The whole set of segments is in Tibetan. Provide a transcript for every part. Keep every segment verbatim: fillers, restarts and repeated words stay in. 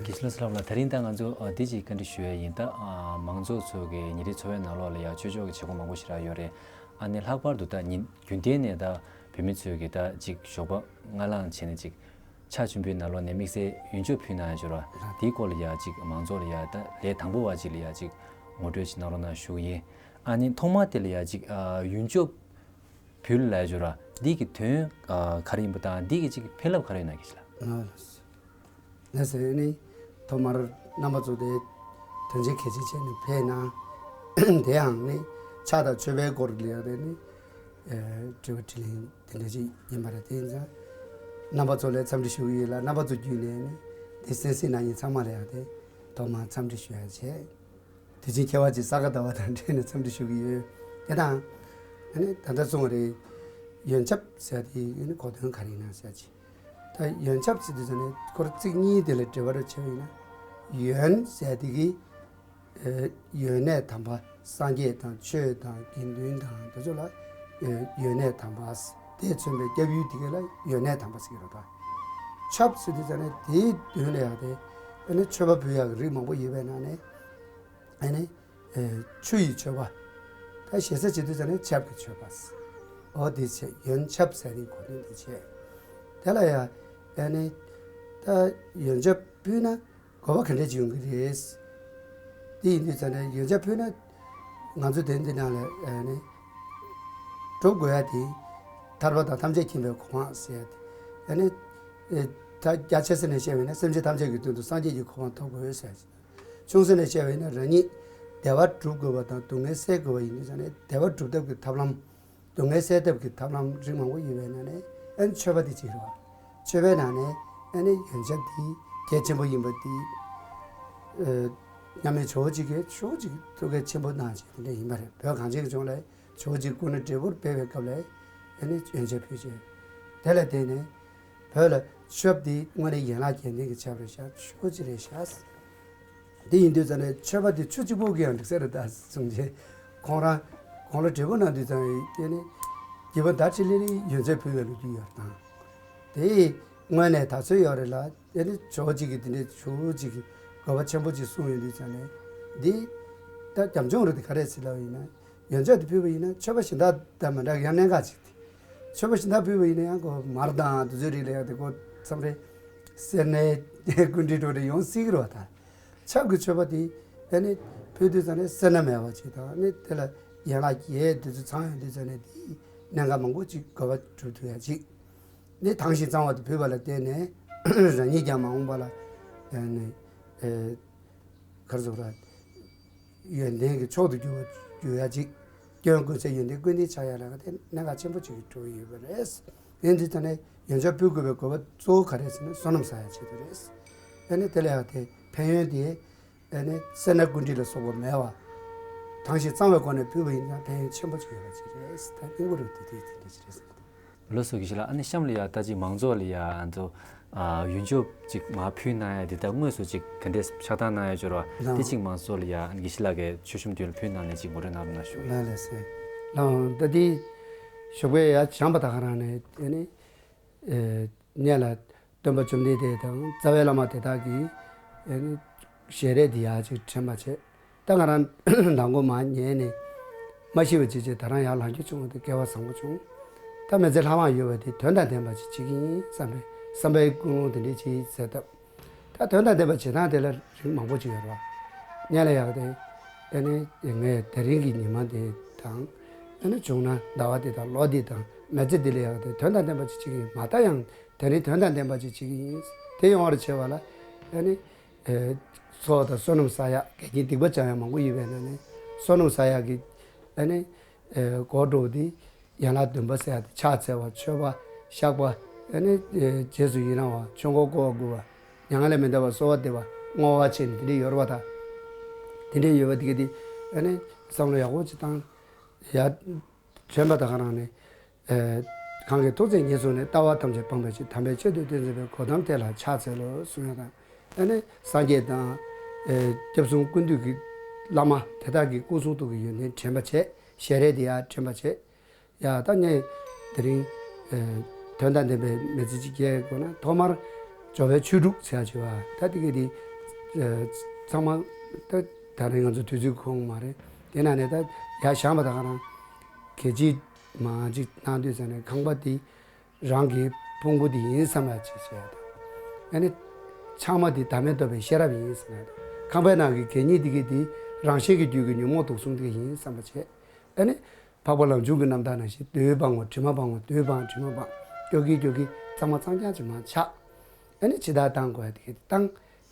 དེ་ལ་སློབ་ལ་དེ་རིང་ད་ང་ཚོ་ཨ་འདི་ཅིག་བཀའ་འདྲི་ཞུ་ཡ་ཡིན། ད་ཨ་མང་ཚོགས་ཚོ་གི་ཉིན་རེའི་འཚོ་བའི་ནང་ལོགས་ལ་ཡ་ཆོས་ཕྱོགས་ཀྱི་བྱེད་སྒོ་མང་པོ་ཞིག་རག་ཡོད་རེད། ཨ་ནི་ལྷག་པར་དུ་ད་ཉིན་རྒྱུན་ལྡན་ནས་ད་བོད་མི་ཚོས་ཀྱི་ད་ཅིག་ཞོགས་པ་སྔ་ལངས་བྱས་ནས་ཅིག་ཕྱག་མཆོད་འབུལ་ནང་ལོགས་ནས་དམིགས་བསལ་ཡོན་ཆབ་ཕུལ་གནང་ཡ་ཅིག་ཡོད་ར། དེའི་སྐོར་ལ་ཡ་ཅིག་མང་ཚོགས་ལ་ཡ་ད་ལས་དང་པོ་བ་ཅིག་ལ་ཡ་ཅིག་ངོ་སྤྲོད་ཅིག་གནང་རོགས་གནང་ཞུ་གི་ཡིན། ཨ་ནི་ཐོག་མ་དེ་ལ་ཡ་ཅིག་ཨ་ཡོན་ཆབ་ཕུལ་ལབ་ཡ་ཅིག་ཡོད་ར། འདི་གི་དོན་ཨ་ག་རེ་ཡིན་པ་དང་འདི་གི་ཅིག་ཕན་རླབས་ག་རེ་ཡོད་ན་གི་ཅིག་ལ། ལགས་སོ། ནི་ཐོག་མར་རྣམ་པ་ཚོ་དེ་དོན་ཆེན་གལ་ཆེན་བྱས་ནས་ཕེབས་གནང་། དེ་ཡང་ནི་ཕྱག་དང་མཆོད་པའི་སྐོར་ལ་ཡང་དེ་ནི་ཨེ་དྲི་བ་དྲིས་ལན་དེ་འདྲ་ཅིག་ཡིན་པ་རེད། དེ་ཡིན་ཙང་རྣམ་པ་ཚོ་ལ་འཚམས་འདྲི་ཞུ་གི་ཡོད་ལ། རྣམ་པ་ཚོ་བརྒྱུད་ནས་ནི་དེ་གསན་གཟིགས་གནང་མཁན་ཚང་མ་ལ་ཡང་དེ་ཐོག་མར་འཚམས་འདྲི་ཞུ་ཡ་བྱས། དུས་ཆེན་ཁྱད་པར་ཅན་ས་ག་ཟླ་བ་དང་འབྲེལ་ནས་འཚམས་འདྲི་ཞུ་གི་ཡོད། དེ་དང་ཨ་ནི་ད་ལྟ་གསུངས་པ་རེད། ཡོན་ཆབ་ཟེར་དེ་ཨ་ནི་གོ་དོན་ག་རེ་ཡིན་ན་ཟེར་ཅིག་ད་ཡོན་ཆབ་ཟེར་དུས་ཙམ་ནས་སྐོར་ཚིག་གཉིས་དེ་ལ་འགྲེལ་པ་རེ་བྱས་པ་ཡིན་ན། ཡོན་ཟེར་དེ་གི་ཨེ་ཡོན་གནས་དམ་པ་སངས་རྒྱས་དང་ཆོས་དང་དགེ་འདུན་དང་དེ་ཚོ་ལ་ཨེ་ཡོན་གནས་དམ་པ་དེས་མཚོན་པའི་སྐྱབས་ཡུལ་དེ་ག་ལ་ཡོན་གནས་དམ་པ་ཟེར་གི་རེད། ད་ཆབ་ཟེར་དུས་ཙམ་ནས་དེའི་མདུན་ལ་ཡང་དེ་ཨ་ནི་མཆོད་པ་ཕུལ་ཡག་གི་རིགས་མང་པོ་ཡོད་པའི་ནང་ནས་ཨ་ནི་ཨེ་ཆུ་ཡི་མཆོད་པ། ད་ཞེ་ས་བྱེད་དུས་ཙམ་ནས་ཆབ་ཀྱི་མཆོད་པ། འོ་དེ་བྱས། ཡོན་ཆབ་ཟེར་ནི་གོ་དོན་དེ་བྱས། དེ་ལ་ཡང་ཨ་ནི་ད་ཡོན་ཆབ་ཕུལ་ན་དགོས་པ་ག་འདྲས་ཅིག་ཡོང་གི་རེད། དེ་ཡིན་དུས་ཙམ་ནས་ཡོན་ཆབ་ཕུལ་ན་ང་ཚོ་དེ་འདི་ནང་ལ་ཨ་ནི་སྒྲུབ་དགོས་ཡ་དེ་ཐར་པ་དང་ཐམས་ཅད་མཁྱེན་པའི་གོ་འཕང་ཟེར་ཡ་དེ། ཨ་ནི་ཨེ་ད་རྒྱ་ཆེ་ས་ནས་བཤད་པ་ཡིན་ན་སེམས་ཅན་ཐམས་ཅད་ཀྱི་དོན་དུ་སངས་རྒྱས་ཀྱི་གོ་འཕང་ཐོབ་དགོས་ཟེར་ཡ་ཅིག་ཆུང་ས་ནས་བཤད་པ་ཡིན་ན་རང་ཉིད་བདེ་བ་སྒྲུབ་དགོས་པ་དང་སྡུག་བསྔལ་སེལ་དགོས་པ་ཡིན་དུས་ཙམ་ནས་བདེ་བ་སྒྲུབ་ཐབས་ཀྱི་ཐབས་ལམ། སྡུག་བསྔལ་སེལ་ཐབས་ཀྱི་ཐབས་ལམ་རིགས་མང་པོ་ཡོད་པའི་ནང་ནས་ཨ་ནི་མཆོད་པ་དེ་གཅིག་རེད་བ། མཆོད་པའི་ནང་ནས་ཨ་ནི་ཡོན་ཆབ་དེ་གལ་ཆེན་པོ་ཡིན་པ་དེ་ཨ་མཉམ་མེད་ཇོ་བོ་རྗེ་གིས་ཇོ་བོ་རྗེ་གི་ཐུགས་གལ་ཆེན་པོ་གནང་བྱས་དེ་འདྲ་ཡིན་པ་རེད། བོད་གངས་ཅན་གྱི་ལྗོངས་ལ་ཇོ་བོ་རྗེ་སྐུ་ན་བགྲེས་པོར་ཕེབས་པའི་སྐབས་ལ་ཨ་ནི་ཡོན་ཆབ་ཕུལ་བྱས། དེ་ལ་བརྟེན་ནས་བོད་ལ་ཆབ་དེ་དངོས་གནས་ཡན་ལག་བརྒྱད་ལྡན་གྱི་ཆབ་རེད་ཤག་ཇོ་བོ་རྗེ་རེད་ཤག་དེ་ཡིན་དུས་ཙམ་ནས་མཆོད་པ་དེ་ཆུ་གཅིག་པོ་གིས་ཡང་འགྲིག་ས་རེད་ད་གསུངས་རྗེས། ཁོང་རང་དགུང་ལོ་བགྲེས་པོ་གནང་དུས་ཙམ་ཡིན་ནི་དགྱེས་པ་ཟླ་གཅིག་ལི་ལི་ཡོན་ཆབ་ཕུལ་བའི་ལོ་རྒྱུས་ཡོད་དང་། དེ་དངོས་གནས་ད་ཚོད་ཡོད་རེད་ལ། དེ་ནི་ཇོ་བོ་རྗེ་གིས་དེ་འདྲའི་ཇོ་བོ་རྗེ་གིས་དགོས་པ་ཆེན་པོ་ཅིག་གསུངས་ཡོད་དུས་ཙམ་ནས་འདི་ད་རྒྱབ་ལྗོངས་རེད་དེ་ག་རེ་ཟེར་ལབ་ཡིན་ན། ཡོན་ཆབ་དེ་ཕུལ་བ་ཡིན་ན་མཆོད་པ་གཞན་དག་དང་མི་འདྲ་གི་ཡང་གནད་འགག་ཅིག་དེ། མཆོད་པ་གཞན་དག་ཕུལ་བ་ཡིན་ན་ཡང་ཁོ་མར་དང་དེ་ཚོའི་རིགས་ལ་ཡང་དེ་ཁོ་མཚམས་རེ་སེར་སྣའི་སྐུ་མགྲོན་འདྲ་བོ་རེ་ཡོང་སྲིད་ཀྱི་རེད་བ། ད་ཆབ་ཀྱི་མཆོད་པ་དེ་ཨ་ནི་ཕུལ་དུས་ཙམ་ནས་སེར་སྣ་མེད་པ་ཅིག་དང་། ཨ་ནི་དེ་ལ་ཡན་ལག་བརྒྱད་དེ་ཚོ་ཚང་ཡོང་དུས་ཙམ་ནས་དེ་གནད་འགག་མང་པོ་ཅིག་དགོས་པ་གྲུབ་ཐུབ་ཡ་ཅིག་ནི་དྭངས་ཤིང་གཙང་བ་དེ་ཕུལ་བ་ལ་བརྟེན་ནས་རང་ཉིད་ཀྱང་མ་འོངས་པ་ལ་ཨ་ནི་ཨེ་ག་རེ་ཟེར་དགོས་རེད། ཡོན་ཏན་གྱི་མཆོག་ཏུ་གྱུར་པ་གྱུར་ཡ་ཅིག་སྐྱོན་ཀུན་ཟད་ཡོན་ཏན་ཀུན་ལྡན་ཆགས་ཡ་ལ་དེ་གནད་འགག་ཆེན་པོ་ཅིག་གྲུབ་ཡོད་པ་རེད། ཡིན་དུས་ད་ནས་ཡོན་ཆབ་ཕུལ་དགོས་པའི་དགོས་པ་གཙོ་བོ་ག་རེ་ཟེར་ན་བསོད་ནམས་བསགས་ཡ་ཆེད་དུ་རེད། ཨ་ནི་དེ་ལ་ཡང་དེ་ཕན་ཡོན་དེ་ཨ་ནི་སེར་སྣ་ཀུན་དཀྲིས་ལ་སོགས་པ་མེད་པ། དྭངས་ཤིང་གཙང་བའི་སྒོ་ནས་ཕུལ་བ་ཡིན་ན་ཕན་ཡོན་ཆེན་པོ་ཅིག་ཡོད་པ་ཅིག་རེད། ད་སྙིང་པོ་རུ་དེ་དུས་དེ་འདྲ་ཅིག་རེད་ཟེར། ལགས་སོ། དགེ་བཤེས་ལགས། ཨ་ནི་གཤམ་ལ་ཡ་ད་ཅིག་མང་ཚོགས་ལ་ཡ་ཨ་ཚོ་ཨ་ཡོན་ཆབ་ཅིག་མར་ཕུལ་གནང་ཡ་འདི་ད་དངོས་སུ་ཅིག་ག་འདྲས་ཕྱག་བཏང་གནང་ཡ་ཅིག་ཡོད་རེད་བ། ལགས། དེ་ཅིག་མང་ཚོགས་ལ་ཡ་ཨ་ནི་དགེ་བཤེས་ལགས་ཀྱིས་མཆོད་གཤོམ་དུས་ལ་ཕུལ་གནང་ནས་ཅིག་ངོ་སྤྲོད་གནང་རོགས་གནང་ཞུ། ལགས་ལགས་སེ། ལགས་ད་འདི་ཞོགས་པའི་ཡ་བྱམས་པ་ད་ག་རང་ནས་དེ་ནི་ཨེ་སྔོན་ལ་སྟོན་པ་བཅོམ་ལྡན་འདས་དང་རྩ་བའི་བླ་མ་དེ་དག་གིས་ཨེ་ནི་ཞལ་རས་འདི་ཡ་ཅིག་དྲན་པ་བྱས། ད་ང་རང་མདང་དགོང་མར་ཉལ་ནས་མ་ཤི་བ་ཅིག་བྱས་ད་རང་ཡར་ལངས་རྒྱུ་བྱུང་བ་དེ་སྐལ་བ་བཟང་པོ་བྱུང་། ད་མི་ཚེ་ལྷག་མ་ཡོད་པ་དེ་དོན་དང་ལྡན་པ་ཅིག་བྱེད་ཀྱི་ཡིན་བསམ་པའི་བསམ་པའི་ཀུན་སློང་དེ་འདྲས་ཅིག་ཡིན་ཟེར་སྟབས། ད་དོན་དང་ལྡན་པ་བྱེད་སྟངས་དེ་ལ་རིགས་མང་པོ་ཅིག་ཡོད་རེད་བ། སྔོན་ལ་ཡག་དེ་ཨ་ནི་ངས་དེ་རིང་གི་ཉི་མ་དེ་དང་། ཨ་ནི་བྱུང་ན་ཟླ་བ་དེ་དང་ལོ་དེ་དང་མི་ཚེ་འདི་ལ་ཡག་དེ་དོན་དང་ལྡན་པ་ཅིག་བྱེད་ཀྱི་ཡིན། མ་མཐའ་ཡང་དེ་རིང་དོན་དང་ལྡན་པ་ཅིག་བྱེད་ཀྱི་ཡིན། དེ་ཡོང་བར་བྱེད་པ་ལ་ཨ་ནི་ཨེ་ཚོགས་དང་བསོད་ནམས་བསགས་ཡག་འགལ་རྐྱེན་སྡིག་པ་སྦྱང་ཡག་མང་པོ་ཡོད་པའི་ནང་ནས་བསོད་ནམས་བསགས་ཡག་གི་ཨ་ནི་ཨེ་སྒོ་འགྲོ་བ་དེ་ཡན་ལག་བདུན་པ་ཟེར་ཡག་དེ་ཕྱག་འཚལ་བ། མཆོད་པ། བཤགས་པ། ཨ་ནི་ཨེ་རྗེས་སུ་ཡི་རང་བ། ཆོས་འཁོར་བསྐོར་བ་བསྐུལ་བ། མྱ་ངན་ལས་མི་འདའ་བར་གསོལ་བ་འདེབས་པ། བསྔོ་བ་བྱས་ནས་དེ་འདྲས་ཡོད་རེད་བ། ད་དེ་འདྲས་ཡོད་པ་དེ་ག་དེ་ཨ་ནི་བསམ་བློ་ཡག་པོ་ཅིག་བཏང་ཡ། དྲན་པ་ད་ག་རང་ནས། ཨེ་གང་གི་ཐུགས་བརྩེ་ངེས་བཟུང་ནས། ལྟ་བ་ཐམས་ཅད་སྤངས་པའི་ཕྱིར། དམ་པའི་ཆོས་འདི་སྟོན་མཛད་པའི། གོའུ་ཏམ་དེ་ལ་ཕྱག་འཚལ་ལོ་གསུང་ཡ་དང་། ཨ་ནི་སངས་རྒྱས་དང་ཨེ་སྐྱབས་གསུམ་ཀུན་འདུས་ཀྱི་བླ་མ་དེ་དག་གི་སྐུ་གསུང་ཐུགས་ཀྱི་ཡོན་ཏན་དྲན་པ་བྱས། ཞལ་རས་དེ་ཡང་དྲན་པ་བྱས། ཡ་ད་ངས་དེ་རིང་ཨེ་དོན་དང་ལྡན་པའི་མི་ཚེ་གཅིག་སྐྱེལ་དགོས་ན་ཐོག་མར་ཇོ་བོའི་ཆོས་དྲུག་ཟེར་ཡ་ཅིག་ཡོད་པ། ད་དེ་ག་དེ་ ཚང་མ་ད་ད་རེས་ང་ཚོ་དུས་ཚོད་ཁོམ་མ་རེད། དེ་ན་ནས་ད་ཡར་བཞེངས་པ་ད་ག་རང་གལ་ཆེ་མང་ཅིག་གནང་དུས་ཙམ་ནས་ཁང་པ་དེ་རང་གི་ཕུང་པོ་དེ་ཡིན་བསམ་ཡག་ཅིག་བྱས་དང་། ཨ་ནི་ཕྱགས་མ་དེ་བདག་མེད་རྟོགས་པའི་ཤེས་རབ་ཡིན་བསམ་ཡག་དང་། ཁང་པའི་ནང་གི་གད་སྙིགས་དེ་གི་དེ་རང་བཞིན་གྱི་རྒྱུད་ཀྱི་ཉོན་མོངས་དུག་གསུམ་དེ་གི་ཡིན་བསམ་པ་བྱས། ཨ་ནི་འཕགས་པ་ལམ་འཇུག་གི་རྣམ་ཐར་ནང་བཞིན་རྡུལ་སྤང་བ་དྲི་མ་སྤང་བ་རྡུལ་སྤང་དྲི་མ་སྤང་སྐྱོ་གི་སྐྱོ་གི་གཙང་མ་གཙང་རྐྱང་ཅིག་མར་ཆགས། ཨ་ནི་ཕྱི་ཐག་བཏང་དགོས་ཡ་དེ་གི་བཏང་།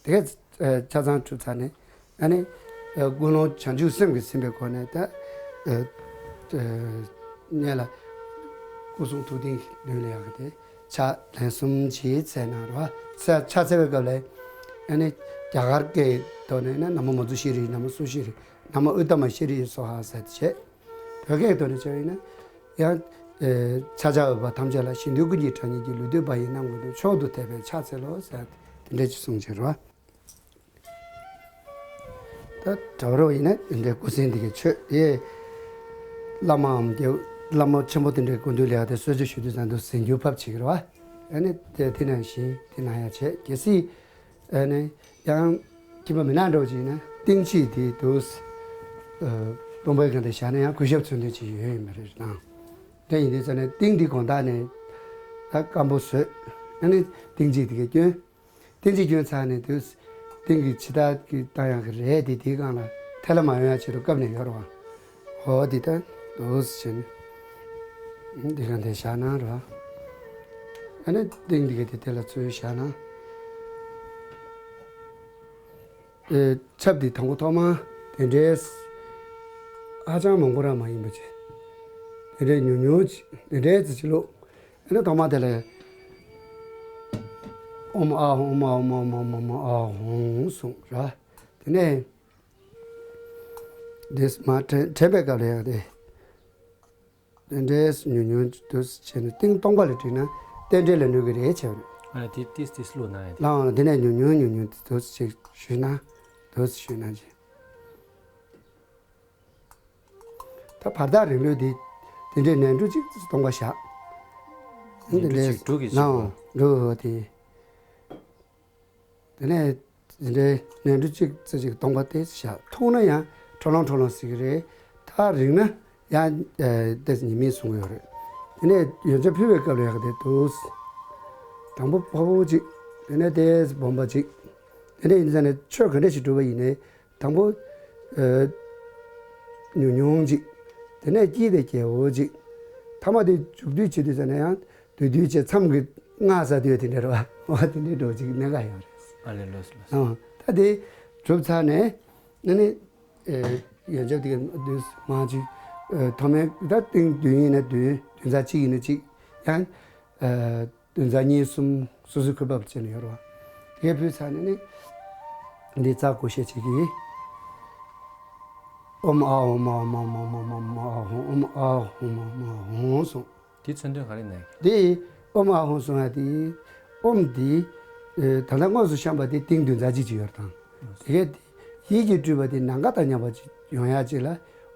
དེ་ག་ཆ་ཚང་གྲུབ་ཚར་ནས་ཨ་ནི་ཀུན་སློང་བྱང་ཆུབ་སེམས་ཀྱིས་ཟིན་པའི་སྒོ་ནས་ད་གནས་ལ་སྐུ་གསུང་ཐུགས་རྟེན་མདུན་ལ་ཡག་གི་དེ་ཕྱག་ལན་གསུམ་གྱིས་འཚལ་གནང་རོགས། ཕྱག་འཚལ་བའི་སྐབས་ལ་ཨ་ནི་རྒྱ་གར་སྐད་ཐོག་ནས་ན་ན་མོ་མཉྫུ་ཤྲཱི་ན་མོ་སུ་ཤྲཱི་ན་མོ་ཨུཏྟ་མ་ཤྲཱི་སྭཱ་ཧཱ་ཟེར་བྱས། བོད་སྐད་ཐོག་ནས་བྱས་པ་ཡིན་ན་ཡང་། ཨེ། ཕྱག་བྱ་འོས་པ་ཐམས་ཅད་ལ། ཞིང་དུས་ཀུན་གྱི་གྲངས་སྙེད་ཀྱིས། ལུས་བཏུད་པ་ཡི་སྣང་ངོ་དུ། མཆོག་ཏུ་དད་པས་ཕྱག་འཚལ་ལོ་ཟེར་དེ་འདྲ་ཅིག་གསུངས་བྱས་རོ། ད་གྲྭ་བ་རོ་ཡིན་ན་དེ་འདྲའི་སྐུ་ཚེ་འདི་གའི་ཆོས་ཡེ། བླ་མའམ་རྒྱལ་བླ་མ་ཆེན་པོ་དེ་འདྲའི་སྐུ་མདུན་ལ་ཡང་དེ་གསོལ་ཇ་ཞུ་དུས་ཙམ་དུ་ཟིན་རྒྱུ་ཕབ་བྱེད་ཀྱི་རེད་བ། ཨ་ནི་དེ་དེ་ནང་བཞིན་དེ་ནང་ཡང་བྱས་གལ་སྲིད། ཨ་ནི་ཡང་ཁྱིམ་པ་མི་ནག་འདྲ་བོ་ཅིག་ཡིན་ན་ཏིང་ཕྱིས་དེ་དུས་སྟོང་པའི་སྒང་དེ་བཞག་ན་ཡང་གུས་ཞབས་མཚོན་དོན་ཅིག་ཡོད་ཡིན་པ་རེད་དང་། དེ་ཡིན་དུས་ཙ་ནས་ཏིང་འདི་དགོང་དག་ནས་ད་སྐམ་པོ་བཟོས། ཨ་ནི་ཏིང་ཕྱིས་དེ་གས་སྐྱོན། ཏིང་ཕྱིས་སྐྱོན་ཚར་ནས་དུས་ཏིང་གི་ཕྱི་ཐག་གི་བཏང་ཡག་གི་རས་དེ་དེའི་སྒང་ལ་ཐལ་མ་ཡོང་ཡག་ཆེད་དུ་བཀབ་ནས་ཡོད་རེད་བ། འོ་དེ་ད་དུས་བྱས་ནས་འདི་སྒང་དེ་བཞག་ན་རེད་བ། ཨ་ནི་ཏིང་འདི་གས་དེ་དེ་ལ་ཚུར་བཞག་ན། ཨེ། ཆབ་འདི་དང་པོ་ཐོག་མ་དེ་འདྲའི་ཧ་ཅང་མང་པོ་རང་མ་ཡིན་པ་ཅིག་དེ་འདྲའི་ཉུང་ཉུང་ཅིག་དེ་འདྲའི་ཙི་ཅིག་བླུགས། ཨ་ནི་ཐོག་མ་དེ་ལ་ཨོཾ་ཨཱཿཧཱུྃ་ཨོཾ་ཨཱཿཧཱུྃ་ཨོཾ་ཨཱཿཧཱུྃ་ཨོཾ་ཨཱཿཧཱུྃ་ཨཱཿཧཱུྃ་ཨོཾ་ཨཱཿཧཱུྃ་གསུངས་ར། དེ་ནས་འདིས་མ་དྲན་དྲན་པའི་སྐབས་ལ་ཡང་དེ། དེ་འདྲའི་ཉུང་ཉུང་དུ་བྱས་ནས་ཏིང་སྟོང་པ་ལ་བྲིས་ན་རྟེན་འབྲེལ་ལ་གནོད་ཀྱི་རེད་བྱས་པ་རེད། ཨ་ནི་དེ་ཏིས་ཏིས་བླུགས་ན་ཡང་དེ། ལའང་དེ་ནས་ཉུང་ཉུང་ཉུང་ཉུང་དུ་ཞིག་ཞུས་ན་དུ་ཞུས་ན་ཅི། ད་བར་ཐག་རིང་ལོས་དེ་དེ་འདྲའི་ནས་འབྲུ་གཅིག་སྟོང་པ་བཞག་ནས་འབྲུ་གཅིག་འབྲུ་གི་ལའང་འབྲུ་དེ། དེ་ནས་འདི་འདྲའི་ནས་འབྲུ་གཅིག་ཙམ་ཅིག་སྟོང་པ་དེ་བཞག་ཐུང་ན་ཡང་ཁྲོ་ལོང་ཁྲོ་ལོང་ཟེར་གྱི་རེད། ཐག་རིང་ན་ཡང་ཨ་དེ་ཉི་མས་གསུང་གི་ཡོད་རེད། དེ་ནས་ཡོན་ཆབ་ཕུལ་བའི་སྐབས་ལ་ཡག་དེ་འདུག་དང་པོ་ཕོ་བོ་གཅིག་དེ་ནས་དེ་སྦོམ་པ་གཅིག་དེ་ནས་ཡིན་ཙང་ནས་ཆོས་ག་འདྲ་ཞིག་སྒྲུབ་པ་ཡིན་ནའི་དང་པོ་ཨ་ཉུང་ཉུང་གཅིག་དེ་ནས་སྐྱིད་དེ་རྒྱལ་བོ་གཅིག་མཐའ་མ་དེ་མཇུག་བསྡུ་བྱེད་དུས་ཙམ་ན་ཡང་། དུས་དུས་བྱས་མཚམས་ཀྱི་སྔགས་ཟ་དུས་དེ་འདྲ་རེད་བ། འོ་དེ་འདྲའི་འགྲོ་ཅིག་གནད་འགག་ཡོད་རེད། ཨ་ལེ་ལོས་ལོས། ཨང་ད་དེ་གྲུབ་ཚར་ནས་ཨ་ནི་ཨེ་ཡོན་ཆབ་དེ་ག་དུས་མང་ཅིག་ཨེ་ཐོག་མའི་ད་ཏིང་བདུན་ཡིན་ན་བདུན་བདུན་ཚར་གཅིག་ཡིན་ན་གཅིག་ཡང་ཨེ་བདུན་ཚར་གཉིས་གསུམ་སོ་སོའི་གོ་སྐབས་བྱས་ནས་ཡོད་རེད་བ། དེ་ག་ཕུལ་ཚར་ནས་ནི་འདི་རྩ་བཀོལ་བཤད་བྱེད་ཀྱི་ཨོཾ་ཨཱཿཧཱུྃ་ཨོཾ་ཨཱཿཧཱུྃ་ཨོཾ་ཨཱཿཧཱུྃ་ཨོཾ་ཨཱཿཧཱུྃ་ཨོཾ་ཨཱཿཧཱུྃ་གསུངས། དེའི་མཚོན་དོན་ག་རེ་ནས། དེ་ཨོཾ་ཨཱཿཧཱུྃ་གསུང་ཡ་དེ་ཨོཾ་དེ་ཨེ་ད་ལྟ་དངོས་སུ་བཤམས་པ་དེ་ཏིང་བདུན་ཚར་གཅིག་ཅིག་ཡོད་དང་། དེ་གས་དེ་ཡིད་ཀྱིས་སྤྲུལ་པ་དེ་ནམ་མཁའ་དང་མཉམ་པ་ཅིག་ཡོང་ཡ་ཅིག་ལ་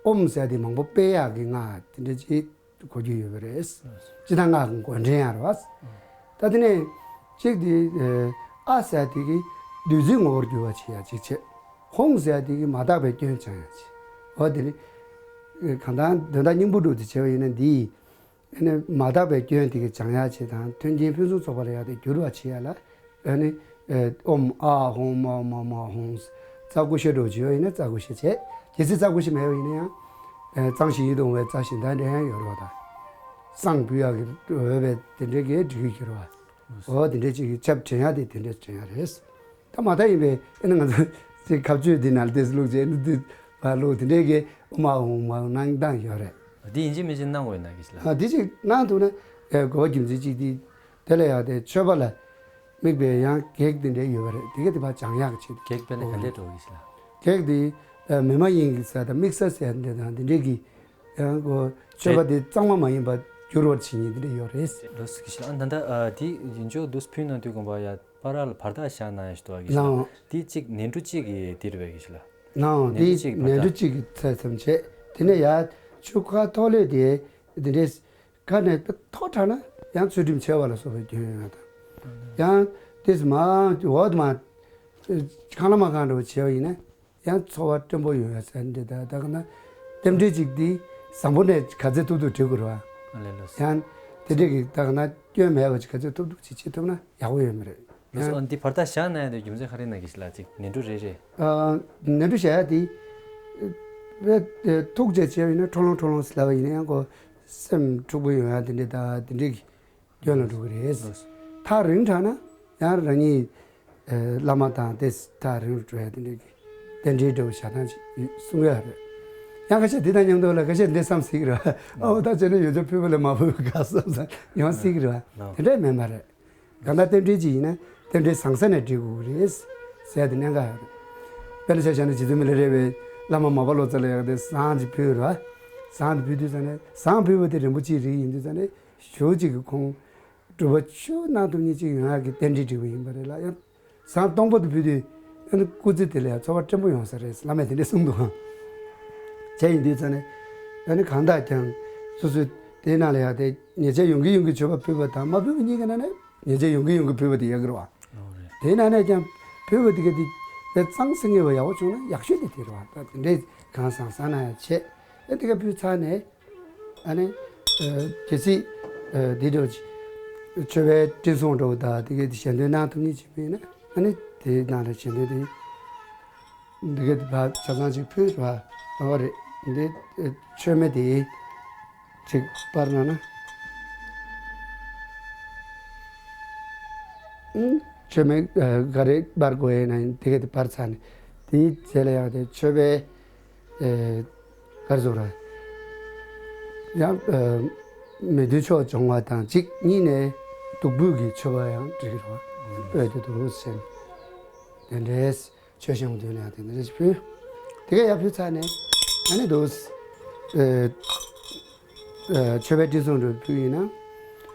ཨོཾ་ཟེར་དེ་མང་པོ་སྤེལ་ཡག་གི་སྔགས་དེ་འདྲ་ཅིག་གོ་རྒྱུ་ཡོད་པ་རེད། སྤྱིར་བཏང་སྔགས་ཀྱི་མགོ་འདྲེན་ཡང་རེད་བ། ད་དེ་ནས་གཅིག་དེ་ཨཱཿཟེར་དེ་གིས་བདུད་རྩིའི་ངོ་བོར་འགྱུར་བར་བྱེད་ཡ་ཅིག་བྱས། ཧཱུྃ་ཟེར་དེ་གིས་མ་དག་པའི་སྐྱོན་སྦྱང་ཡ་ཅིག་འོ་དེ་ནི་གང་ལྟར་དོན་དག་སྙིང་པོ་སྒྲུབ་དེ་བྱས་པ་ཡིན་ན་འདི། ཨ་ནི་མ་དག་པའི་སྐྱོན་དེ་གི་སྦྱང་ཡག་བྱེད་དང་མཐུན་རྐྱེན་ཕུན་སུམ་ཚོགས་པ་ལ་ཡག་དེ་འགྱུར་བ་བྱེད་ཡག་ལ་ཨ་ནི་ཨོཾ་ཨཱཿཧཱུྃ་ཨཱཿཧཱུྃ་རྩ་བཀོལ་བཤད་འགྲོ་བྱེད་ཡོད་ཡིན་ན་རྩ་བཀོལ་བཤད་བྱེད། གལ་སྲིད་རྩ་བཀོལ་བཤད་མེད་པ་ཡིན་ན་ཡང་གཙང་ཞིང་ཡིད་དུ་འོང་བའི་རྩ་གཞན་དག་འདྲ་ཡང་ཡོད་རེད་བ། ད་བསང་ཕུལ་ཡག་གི་འོས་པའི་དེ་འདྲའི་གི་འགྲིག་གི་རེད་བ། འོ་དེ་འདྲའི་ཅིག་གི་ཆབ་བྲན་ཡག་དེ་དེ་འདྲའི་བྲན་ཡག་རེད། ད་མ་མཐའ་ཡིན་པས་ཨེ་ན་ང་ཚོ་ཅིག་ཁ་གཅོད་འདི་ནང་ལ་ཏོག་ཙམ་བླུགས་རྗེས་ཨེ་ན་འདི་བ་བླུགས་དེ་འདྲའི་གི་ཨོཾ་ཨཱཿཧཱུྃ་ཨཱཿཧཱུྃ་གནང་སྟངས་ཡོད་རེད། འདི་ཡིན་གཅིག་མིན་གཅིག་གནང་དགོས་ན་གི་ཞིག་ལ། ཨ་འདི་ཅིག་གནང་ཐུབ་ན་ཨེ་དགོས་པ་རྒྱུ་མཚན་གཅིག་འདི་དེ་ལ་ཡག་དེ་མཆོད་པ་ལ་དམིགས་པའི་ཡང་གེགས་འདི་འདྲའི་ཡོད་པ་རེད། དེ་ག་དེ་ཕར་སྦྱང་ཡག་ཆེད་དུ། གེགས་དཔེར་ན་ག་འདྲས་འགྲོ་གི་ཞིག་ལ། གེགས་འདི་ཨེ་མི་མ་ཡིན་གྱི་ཟེར་དང་དམིགས་བསལ་ཟེར་འདྲ་དང་འདི་འདྲའི་གི་ཡང་གོ་མཆོད་པ་དེ་གཙང་མ་མ་ཡིན་པ་འགྱུར་བར་བྱེད་མཁན་དེ་འདྲ་ཡོད་རེད། ལོ་སི་ཀི་ཤི་ཨ་ད་ལྟ་ཨ་དེ་ཡིན་ཆོག་དུས་ཕུལ་གནང་དུས་དགོན་པ་ཡ་པ་ར་ལ་བར་ཐག་བཞག་གནང་ཡ་ཞིག་འདུག་གི་ཤི་ལ། ནའོ། དེ་གཅིག་ནས་འབྲུ་གཅིག་གི་དེ་རེད་པས་གི་ཤི་ལ། ནའོ་ནས་འབྲུ་དེ་གཅིག་བར་ནས་འབྲུ་ཐག་གཅིག་གི་ཚད་ཙམ་བྱས་དེ་ནས་ཡ་ཆུ་ཁ་ཐོག་ལས་དེ་དེ་འདྲས་ཁ་ནས་ཐོག་དྲགས་ན་ཡང་ཚུལ་ཁྲིམས་འཆལ་བ་ལ་སོགས་པའི་སྐྱོན་ཡོད་དང་། ཡང་དེས་མ་འོག་མ། ཁང་བླ་མ་ཁང་འདྲ་བོ་བྱས་པ་ཡིན་ན་ཡང་ཚོར་བ་བརྟན་པོ་ཡོང་ཡ་ཟེར་འདི་ད་ད་ག་ན་རྟེན་འབྲེལ་ཅིག་འདི་བཟང་པོ་ནས་ག་ཚད་ཐུབ་ཐུབ་སྒྲིག་དགོས་རེད་བ། ཨ་ལས་ལོས། ཡང་དེ་འདྲས་ཀྱི་ད་ག་ན་སྐྱོན་མེད་པ་ཅིག་ག་ཚད་ཐུབ་ཐུབ་ཅིག་བྱེད་ཐུབ་ན་ཡག་པོ་ཡོད་མ་རེད། ལགས་སོ། ཡང་ཨ་འདི་བར་ཐག་བཞག་ན་ཡང་དེ་རྒྱུ་མཚན་ག་རེ་ན་གི་ཞིག་ལ་ཅིག་ནན་ཏུ་རེ་རེ། ཨ་ནན་ཏུ་བྱ་ཡ་དེ་བས་ཐུགས་རྗེ་ཆེ་བ་ཡིན་ན་ཁྲོ་ལོང་ཁྲོ་ལོང་ཟེར་ལབ་པ་ཡིན་ན་ཡང་ཁོ་སེམས་འཁྲུག་པོ་ཡོང་ཡ་དེ་འདྲས་ད་དེ་འདྲས་ཀྱི་སྐྱོན་ལ་འགྲོ་གི་རེད། ལགས་སོ། ཐག་རིང་དྲགས་ན་ཡང་རང་ཉིད་ཨ་བླ་མ་དང་དེ་ཐག་རིང་རུ་འགྲོ་ཡ་དེ་འདྲས་ཀྱི་རྟེན་འབྲེལ་འདྲ་བོ་བཞག་སྟངས་ཅིག་གསུང་གི་ཡོད་རེད། ཡང་ཁ་ཤས་དེ་དང་མཉམ་དུ་ལ་ཁ་ཤས་འདི་བསམ་སྲིད་ཀྱི་རེད། ཨོ་ད་བྱས་ན་ཡོན་ཆབ་ཕུལ་བ་ལས་མ་ཕུལ་བ་དགའ་བསམ་བསམ་ཡོང་སྲིད་ཀྱི་རེད། ལགས། དེ་འདྲས་མེད་མ་རེད། གང་ལྟར་རྟེན་འབྲེལ་ཅིག་ཡིན་ན་རྟེན་འབྲེལ་བཟང་ས་ནས་འགྲིག་དགོས་ཀྱི་རེད་ཟེར་ཡ་དེ་གནད་འགག་ཡོད་རེད། དཔེར་ན་ཆ་བཞག་ན་རྗེ་བཙུན་མི་ལ་རས་པས་བླ་མ་མར་པ་ལོ་ཙཱ་ལ་ཡག་དེ་བཟང་ཅིག་ཕུལ་ར། བཟང་དེ་ཕུལ་དུས་ཙང་ནས་བཟང་ཕུལ་བ་དེ་རིན་པོ་ཆེའི་རིགས་ཡིན་དུས་ཙང་ནས་ཞོ་གཅིག་གི་ཁོང་སྒྲུབ་པ་ཆུ་གནང་ཐུབ་མཁན་ཅིག་ཡོང་ཡག་གི་རྟེན་འབྲེལ་འགྲིག་པ་ཡིན་པ་རེད་ལ། ཡང་བཟང་སྟོང་པ་དེ་ཕུལ་དུས་ཨ་ནི་སྐུ་ཚེ་དེ་ལ་ཡང་ཚོར་བ་བརྟན་པོ་ཡོང་ས་རེད། བླ་མས་དེ་འདྲས་གསུངས་འདུག་ཨང་། བྱས་ཡིན་དུས་ཙང་ནས་ཨ་ནི་གང་ལྟར་ཀྱང་སོ་སོའི་དེའི་ནང་ལ་ཡང་དེ་ཉེས་ཆད་ཡོང་གི་ཡོང་གི་མཆོད་པ་ཕུལ་བ་དང་མ་ཕུལ་བ་གཉིས་ཀྱི་ནང་ནས་ཉེས་ཆད་ཡོང་གི་ཡོང་གི་ཕུལ་བ་དེ་ཡག་གི་རེད་བ། ཨོ་རེད། དེའི་ནང་ནས་ཀྱང་ཕུལ་བ་དེ་ག་དེ་དཔེ་གཙང་སེང་ངེ་བ་ཡག་པོ་བྱུང་ན་ཡག་ཤོས་དེ་དེ་རེད་བ། ད་དེ་འདྲས་གང་བཟང་བཟང་ན་ཡང་བྱས། ཨ་དེ་ག་ཕུལ་ཚར་ནས་ཨ་ནི་ཨ་གལ་སྲིད་ཨ་འདི་འདྲ་བོ་ཅིག་མཆོད་པའི་སྤྲིན་གསུང་འདྲ་བོ་དང་དེ་ག་དེ་ཞལ་འདོན་གནང་ཐུབ་མཁན་ཅིག་ཡིན་ན་ཨ་ནི་དེའི་ནང་ལ་ཞལ་འདོན་དེ། འདི་ག་དེ་ཕར་ཆ་ཚང་ཅིག་ཕུལ་བ་ཨོ་རེད། འདི་ཨ་མཆོད་མེ་དེ་ཅིག་སྤར་གནང་ན། ཨུམ། མཆོད་མེ་ཨ་ག་རེ་སྤར་དགོས་ཡིན་ན་དེ་ག་དེ་སྤར་ཚར་ནས་དེའི་རྗེས་ལ་ཡང་དེ་མཆོད་པའི་ཨ་ག་རེ་ཟེར་ར། ཡང་ཨ་མེ་བདུན་ཕྱོགས་སྦྱོང་བ་དང་གཅིག་གཉིས་ནས་བདུག་སྤོས་ཀྱི་མཆོད་པ་ཡང་འབྲི་གི་རེད་བ། སྤོས་དེ་བདུག་སྤོས་བྱས་ནས་དེ་འདྲས། མཆོད་བཤམས་མདུན་ལ་ཡང་དེ་འདྲ་ཞིག་ཕུལ། དེ་ག་ཡར་ཕུལ་ཚར་ནས་ཨ་ནི་འདུག་ཨ་ཨ་མཆོད་པའི་སྤྲིན་གསུམ་འདྲ་ཕུལ་ཡིན་ན།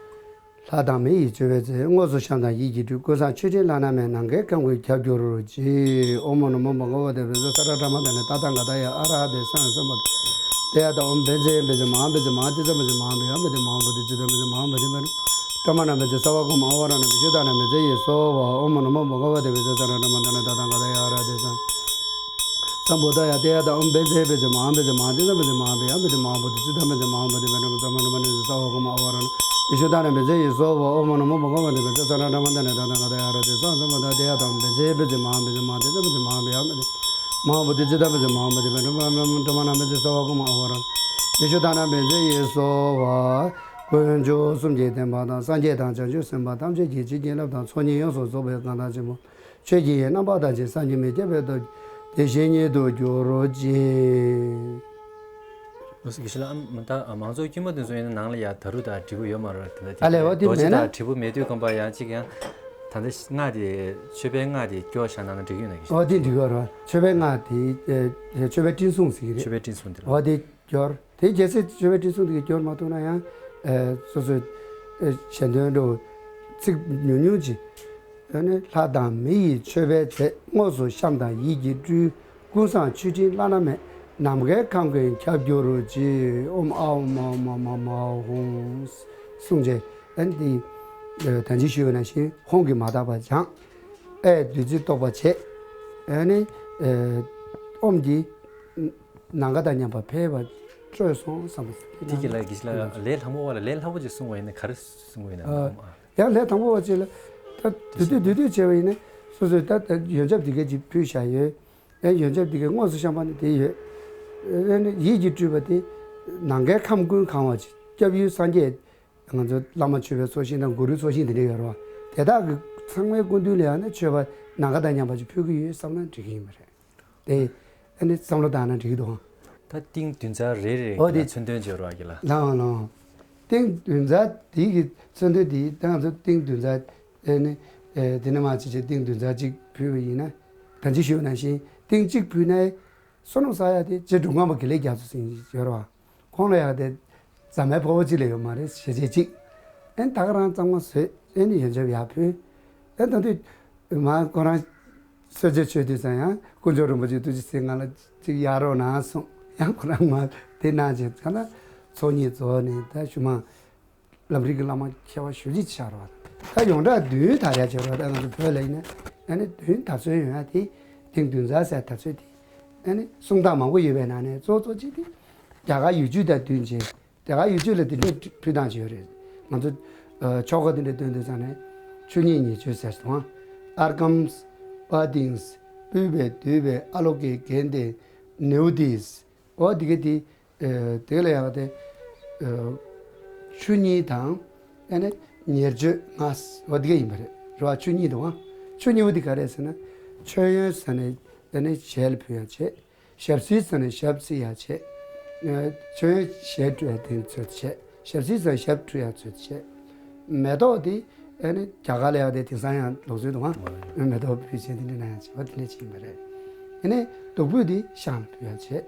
ལྷ་དང་མི་ཡི་མཆོད་པའི་ཚེ། དངོས་སུ་བཤམས་དང་ཡིད་ཀྱིས་སྤྲུལ། ཀུན་བཟང་མཆོད་སྤྲིན་བླ་ན་མེད། ནམ་མཁའི་ཁམས་ཀུན་ཁྱབ་གྱུར་ཅིག་ཨོཾ་མ་ཎི་མ་ཧཱ་གུ་ཝ་དེ་བྷ་ཛ་ས་ཏྭ་ཏྲ་མ་དྷ་ན་ཏ་ཐཱ་ག་ཏཱ་ཡ་ཨ་ར་ཧ་ཏེ་སྭཱ་ཧཱ་སྭཱ་བྷ་ཏེ། ཏདྱ་ཐཱ། ཨོཾ་བཛྲ་ཨེ་བྷ་ཛ་མ་ཧཱ་བཛྲ་མ་ཧཱ་ཏེ་ཛ་བྷ་ཛ་མ་ཧཱ་བྷ་ཡ་བྷ་ཏེ་མ་ཧཱ་བོ་དྷི་ཙི་ཏ་བྷ་ཛ་མ་ཧཱ་བོ་དྷི་བྷ་ཏེ། ཀྲ་མ་ཎ་བཛྲ་ས་བ་ཀུ་མ་ཨ་བ་ར་ཎ་བི་ཤུདྡྷ་ཎ་བཛྲ་ཡེ་སྭཱ་ཧཱ། ཨོཾ་མ་ཎི་མ་ཧཱ་གུ་ཝ་དེ་བྷ་ཛ་ས་ཏྭ་ཏྲ་མ་དྷ་ན་ཏ་ཐཱ་ག་ཏཱ་ཡ་ཨ་ར་ཧ་ཏེ་སྭཱ་ཧཱ་སྭ་བྷོ་དྷ་ཡ། ཏདྱ་ཐཱ། ཨོཾ་བཛྲ་ཨེ་བྷ་ཛ་མ་ཧཱ་བཛྲ་མ་ཧཱ་ཏེ་ཛ་བྷ་ཛ་མ་ཧཱ་བྷ་ཡ་བྷ་ཏེ་མ་ཧཱ་བོ་དྷི་ཙི་ཏ་བྷ་ཛ་མ་ཧཱ་བོ་དྷི་བྷ་ཏེ། ཀྲ་མ་ཎ་བཛྲ་ས་བ་ཀུ་མ་ཨ་བ་ར་ཎ་བི་ཤུདྡྷ་ཎ་བཛྲ་ཡེ་སྭཱ་ཧཱ། ཨོཾ་མ་ཎི་མ་ཧཱ་གུ་ཝ་དེ་བྷ་ཛ་ས་ཏྭ་ཏྲ་མ་དྷ་ན་ཏ་ཐཱ་ག་ཏཱ་ཡ་ཨ་ར་ཧ་ཏེ་སྭཱ་ཧཱ་སྭ་བྷོ་དྷ། ཏདྱ་ཐཱ། ཨོཾ་བཛྲ་ཨེ་བྷ་ཛ་མ་ཧཱ་བཛྲ་མ་ཧཱ་ཏེ་ཛ་བྷ་ཛ་མ་ཧཱ་བྷ་ཡ་བྷ་ཏེ་མ་ཧཱ་བོ་དྷི་ཙི་ཏ་བྷ་ཛ་མ་ཧཱ་བོ་དྷི་བྷ་ཏེ། ཀྲ་མ་ཎ་བཛྲ་ས་བ་ཀུ་མ་ཨ་བ་ར་ཎ་བི་ཤུདྡྷ་ཎ་བཛྲ་ཡེ་སྭཱ་ཧཱ། དཀོན་མཆོག་གསུམ་གྱི་བསྟན་པ་དང་། སངས་རྒྱས་དང་བྱང་ཆུབ་སེམས་དཔའ་ཐམས་ཅད་ཀྱི་བྱིན་གྱིས་བརླབས་དང་། ཚོགས་གཉིས་ཡོངས་སུ་རྫོགས་པའི་གང་དག་ཆེན་པོ། ཆོས་ཀྱི་རྣམ་པ་དག་ཅིང་། བསམ་གྱིས་མི་ཁྱབ་པའི་སྟོབས་ཀྱིས། དེ་བཞིན་ཉིད་དུ་གྱུར་ཅིག་ལགས་སོ། དགེ་བཤེས་ལགས། ཨ་ད་མང་ཚོགས་དཀྱུས་མ་དེ་ཚོ་ཡིན་ན་ནང་ལ་ཡ་ད་རུ་དང་འབྲས་བུ་ཡོད་མ་རེད། དེ་འདྲ་ཨ་ལས། འོ་དེ་རྡོ་རྗེ་མེད་ན། དང་འབྲས་བུ་མེད་དུས་ཀམ་པ་ཡང་གཅིག་ཡང་ད་ལྟ་སྔགས་དེ་མཆོད་པའི་སྔགས་དེ་སྐྱོར་བཞག་ན་ན་འགྲིག་ཡོད་ན་གི། འོ་དེ་འགྲིག་ཡོད་རེད། མཆོད་པའི་སྔགས་དེ་ཨེ་མཆོད་པའི་སྤྲིན་གསུང་ཟེར་གི་རེད། མཆོད་པའི་སྤྲིན་གསུང་དེ་རེད། འོ་དེ་སྐྱོར། དེ་རྒྱལ་སྲས་མཆོད་པའི་སྤྲིན་གསུང་དེ་གི་སྐྱོར་མ་ཐུབ་ན་ཡང་ཨེ་སོ་སོའི་ཨེ་ཞལ་འདོན་འགྲོ་ཚིག་ཉུང་ཉུང་ཅིག་ཨ་ནི་ལྷ་དང་མི་ཡི་མཆོད་པའི་ཚེ། དངོས་སུ་བཤམས་དང་ཡིད་ཀྱིས་སྤྲུལ། ཀུན་བཟང་མཆོད་སྤྲིན་བླ་ན་མེད། ནམ་མཁའི་ཁམས་ཀུན་ཁྱབ་གྱུར་ཅིག་ཨོཾ་ཨཱཿཧཱུྃ་མ་མ་མ་ཧཱུྃ་གསུངས་རྗེས་ཨ་ནི་དེ་ད་ཅི་ཞུས་པ་ནང་བཞིན་ཧཱུྃ་གིས་མ་དག་པ་སྦྱང་། ཨའི་བདུད་རྩི་གཏོར་བ་བྱས། ཨ་ནི་ཨོཾ་གྱིས་ནམ་མཁའ་དང་མཉམ་པར་འཕེལ་བར་སྤྲོས་སོང་བསམ་པ། དེ་གི་ལ་གི་ལ་ལས་སླ་མོ་བ་ལ་ལས་སླ་པོ་ཅིག་གསུང་བ་ཡིན་ན་ག་རེ་གསུང་བ་ཡིན་ན། ཨ། ཡང་ལས་དང་པོ་བ་ཅིག་ལ་ད་དུས་དུས་དུས་དུས་བྱས་པ་ཡིན་ན་སོ་སོའི་ད་ད་ཡོན་ཆབ་འདི་ག་ཅིག་ཕུལ་བཞག་ཡོད། ཨེ་ཡོན་ཆབ་འདི་ག་དངོས་སུ་བཤམས་པ་ནི་དེ་ཡོད། ཨེ་ནི་ཡིད་ཀྱིས་སྤྲུལ་པ་དེ་ནམ་མཁའི་ཁམས་ཀུན་གང་བ་ཅིག་སྐྱབས་ཡུལ་སངས་རྒྱས་ང་ཚོ་བླ་མ་མཆོད་པའི་ཚོགས་ཞིང་དང་གུ་རུའི་ཚོགས་ཞིང་དེ་འདྲ་ཡོད་རེད་བ། དེ་དག་གི་ཚང་མའི་སྐུ་མདུན་ལ་ཡང་ནི་མཆོད་པ་ནམ་མཁའ་དང་མཉམ་པ་ཅིག་ཕུལ་གི་ཡོད་བསམ་ན་འགྲིག་གི་ཡིན་པ་རེད། དེ་ཨ་ནི་བསམ་བློ་བཏང་ན་འགྲིག་གི་འདུག་ད་ཏིང་བདུན་ཚར་རེ་རེ་འོ་དེ་མཚོན་དོན་སྦྱོར་བ་གི་ལ། ལའང་ལའང་། ཏིང་བདུན་ཚར་དེ་གི་མཚོན་དོན་དེ་ད་ང་ཚོ་ཏིང་བདུན་ཚར་ཨ་ནི་ཨེ་དེ་ནས་མར་ཅིག་བྱས་ཏིང་བདུན་ཚར་ཅིག་ཕུལ་བ་ཡིན་ན། ད་ཅི་ཞུས་པ་ནང་བཞིན་ཏིང་གཅིག་ཕུལ་ནས་བསོད་ནམས་བསགས་ཡ་དེ་རྗེ་འབྲུག་སྒོམ་པ་དགེ་ལེགས་རྒྱ་མཚོ་ཟེར་མཁན་ཅིག་ཡོད་རེད་བ། ཁོང་ལ་ཡང་དེ་རྫ་མའི་ཕོར་པ་གཅིག་ལས་ཡོད་མ་རེད་ཞེས་བྱས་གཅིག་ཨེ་ད་ག་རང་གཙང་མ་བཟོས། ཨེ་ནི་ཡོན་ཆབ་ཡར་ཕུལ། ཨེ་ད་དུས་མ་ཁོ་རང་གསོལ་ཇ་མཆོད་དུས་ཙང་ཡང་དཀོན་མཆོག་རིན་པོ་ཆེ་ཐུགས་རྗེ་ཆེ། ང་ལ་གཅིག་གཡར་རོགས་གནང་གསུངས། ཡང་ཁོ་རང་མ་དེ་གནང་བྱས་ཙང་ལ་ཚོགས་གཉིས་རྫོགས་ནས་ད་ཞུ་མ་ལམ་རིམ་གྱི་བླ་མ་མཁས་པ་ཞེ་པོ་ཅིག་ཆགས་རེད་བ། ད་ཡོངས་གྲགས་མདུན་དར་ཡ་བྱེད་རོགས། ད་ང་ཚོ་བོད་ལ་ཡིན་ན་ཨ་ནི་མདུན་དར་སྲོལ་ཡོད་ཡ་དེ། དེང་བདུན་ཚར་ཟེར་དར་སྲོལ་དེ་ཨ་ནི་གསུང་སྟངས་མང་པོ་ཡོད་པའི་ནང་ནས་གཙོ་གཙོ་གཅིག་དེ་རྒྱ་གར་ཡུལ་ཆོས་དང་བསྟུན་བྱས། རྒྱ་གར་ཡུལ་ཆོས་ལ་དེ་འདྲའི་ཕུལ་སྟངས་ཅིག་ཡོད་རེད། ང་ཚོ་ཨ་ཆོ་ག་དེ་འདྲ་འདོན་དུས་ཙང་ནས་ཆོས་ཉིད་ཉེས་སྤྱོད་ཟེར་སོང་། ཨརྒྷཾ་པཱ་ཏིཾ་པུཥྤེ་དུད་པེ་ཨ་ལོ་ཀེ་གནྡྷེ་ནཻ་ཝི་དྱེ། འོ་དེ་ག་དེ། ཨ་དེ་ལ་ཡག་དེ། ཨ་ཆོས་ཉིད་དང་ཨ་ནི་ཉེར་སྤྱོད་ལྔ། འོ་དེ་ག་ཡིན་པ་རེད། རེད་བ། ཆོས་ཉིད་དང་། ཆོས་ཉིད་པོ་དེ་ག་རེད་ཟེར་ན། མཆོད་ཡོན་ཟེར་ནས་ཨ་ནི་ཞལ་ཕུལ་ཡ་བྱེད། ཞབས་བསིལ་ཟེར་ནས་ཞབས་བསིལ་ཡ་བྱེད། ཨ་མཆོད་ཡོན་ཞལ་བཀྲུ་ཡ་དེ་ཚོད་བྱེད། ཞབས་བསིལ་ཟེར་ནས་ཞབས་བཀྲུ་ཡ་ཚོད་བྱེད། མེ་ཏོག་དེ་ཨ་ནི་རྒྱ་གར་ལ་ཡག་དེ་དེང་སང་ཡང་ལུགས་སྲོལ་འདུག་ཨང་། མེ་ཏོག་ཕུལ་བྱེད་དེ་འདྲ་ན་ཡང་བྱེད་པ་དེ་འདྲ་བྱེད་ཡིན་པ་རེད། ཨ་ནི་བདུག་སྤོས་དེ་ཤངས་ལ་ཕུལ་ཡ་བྱེད།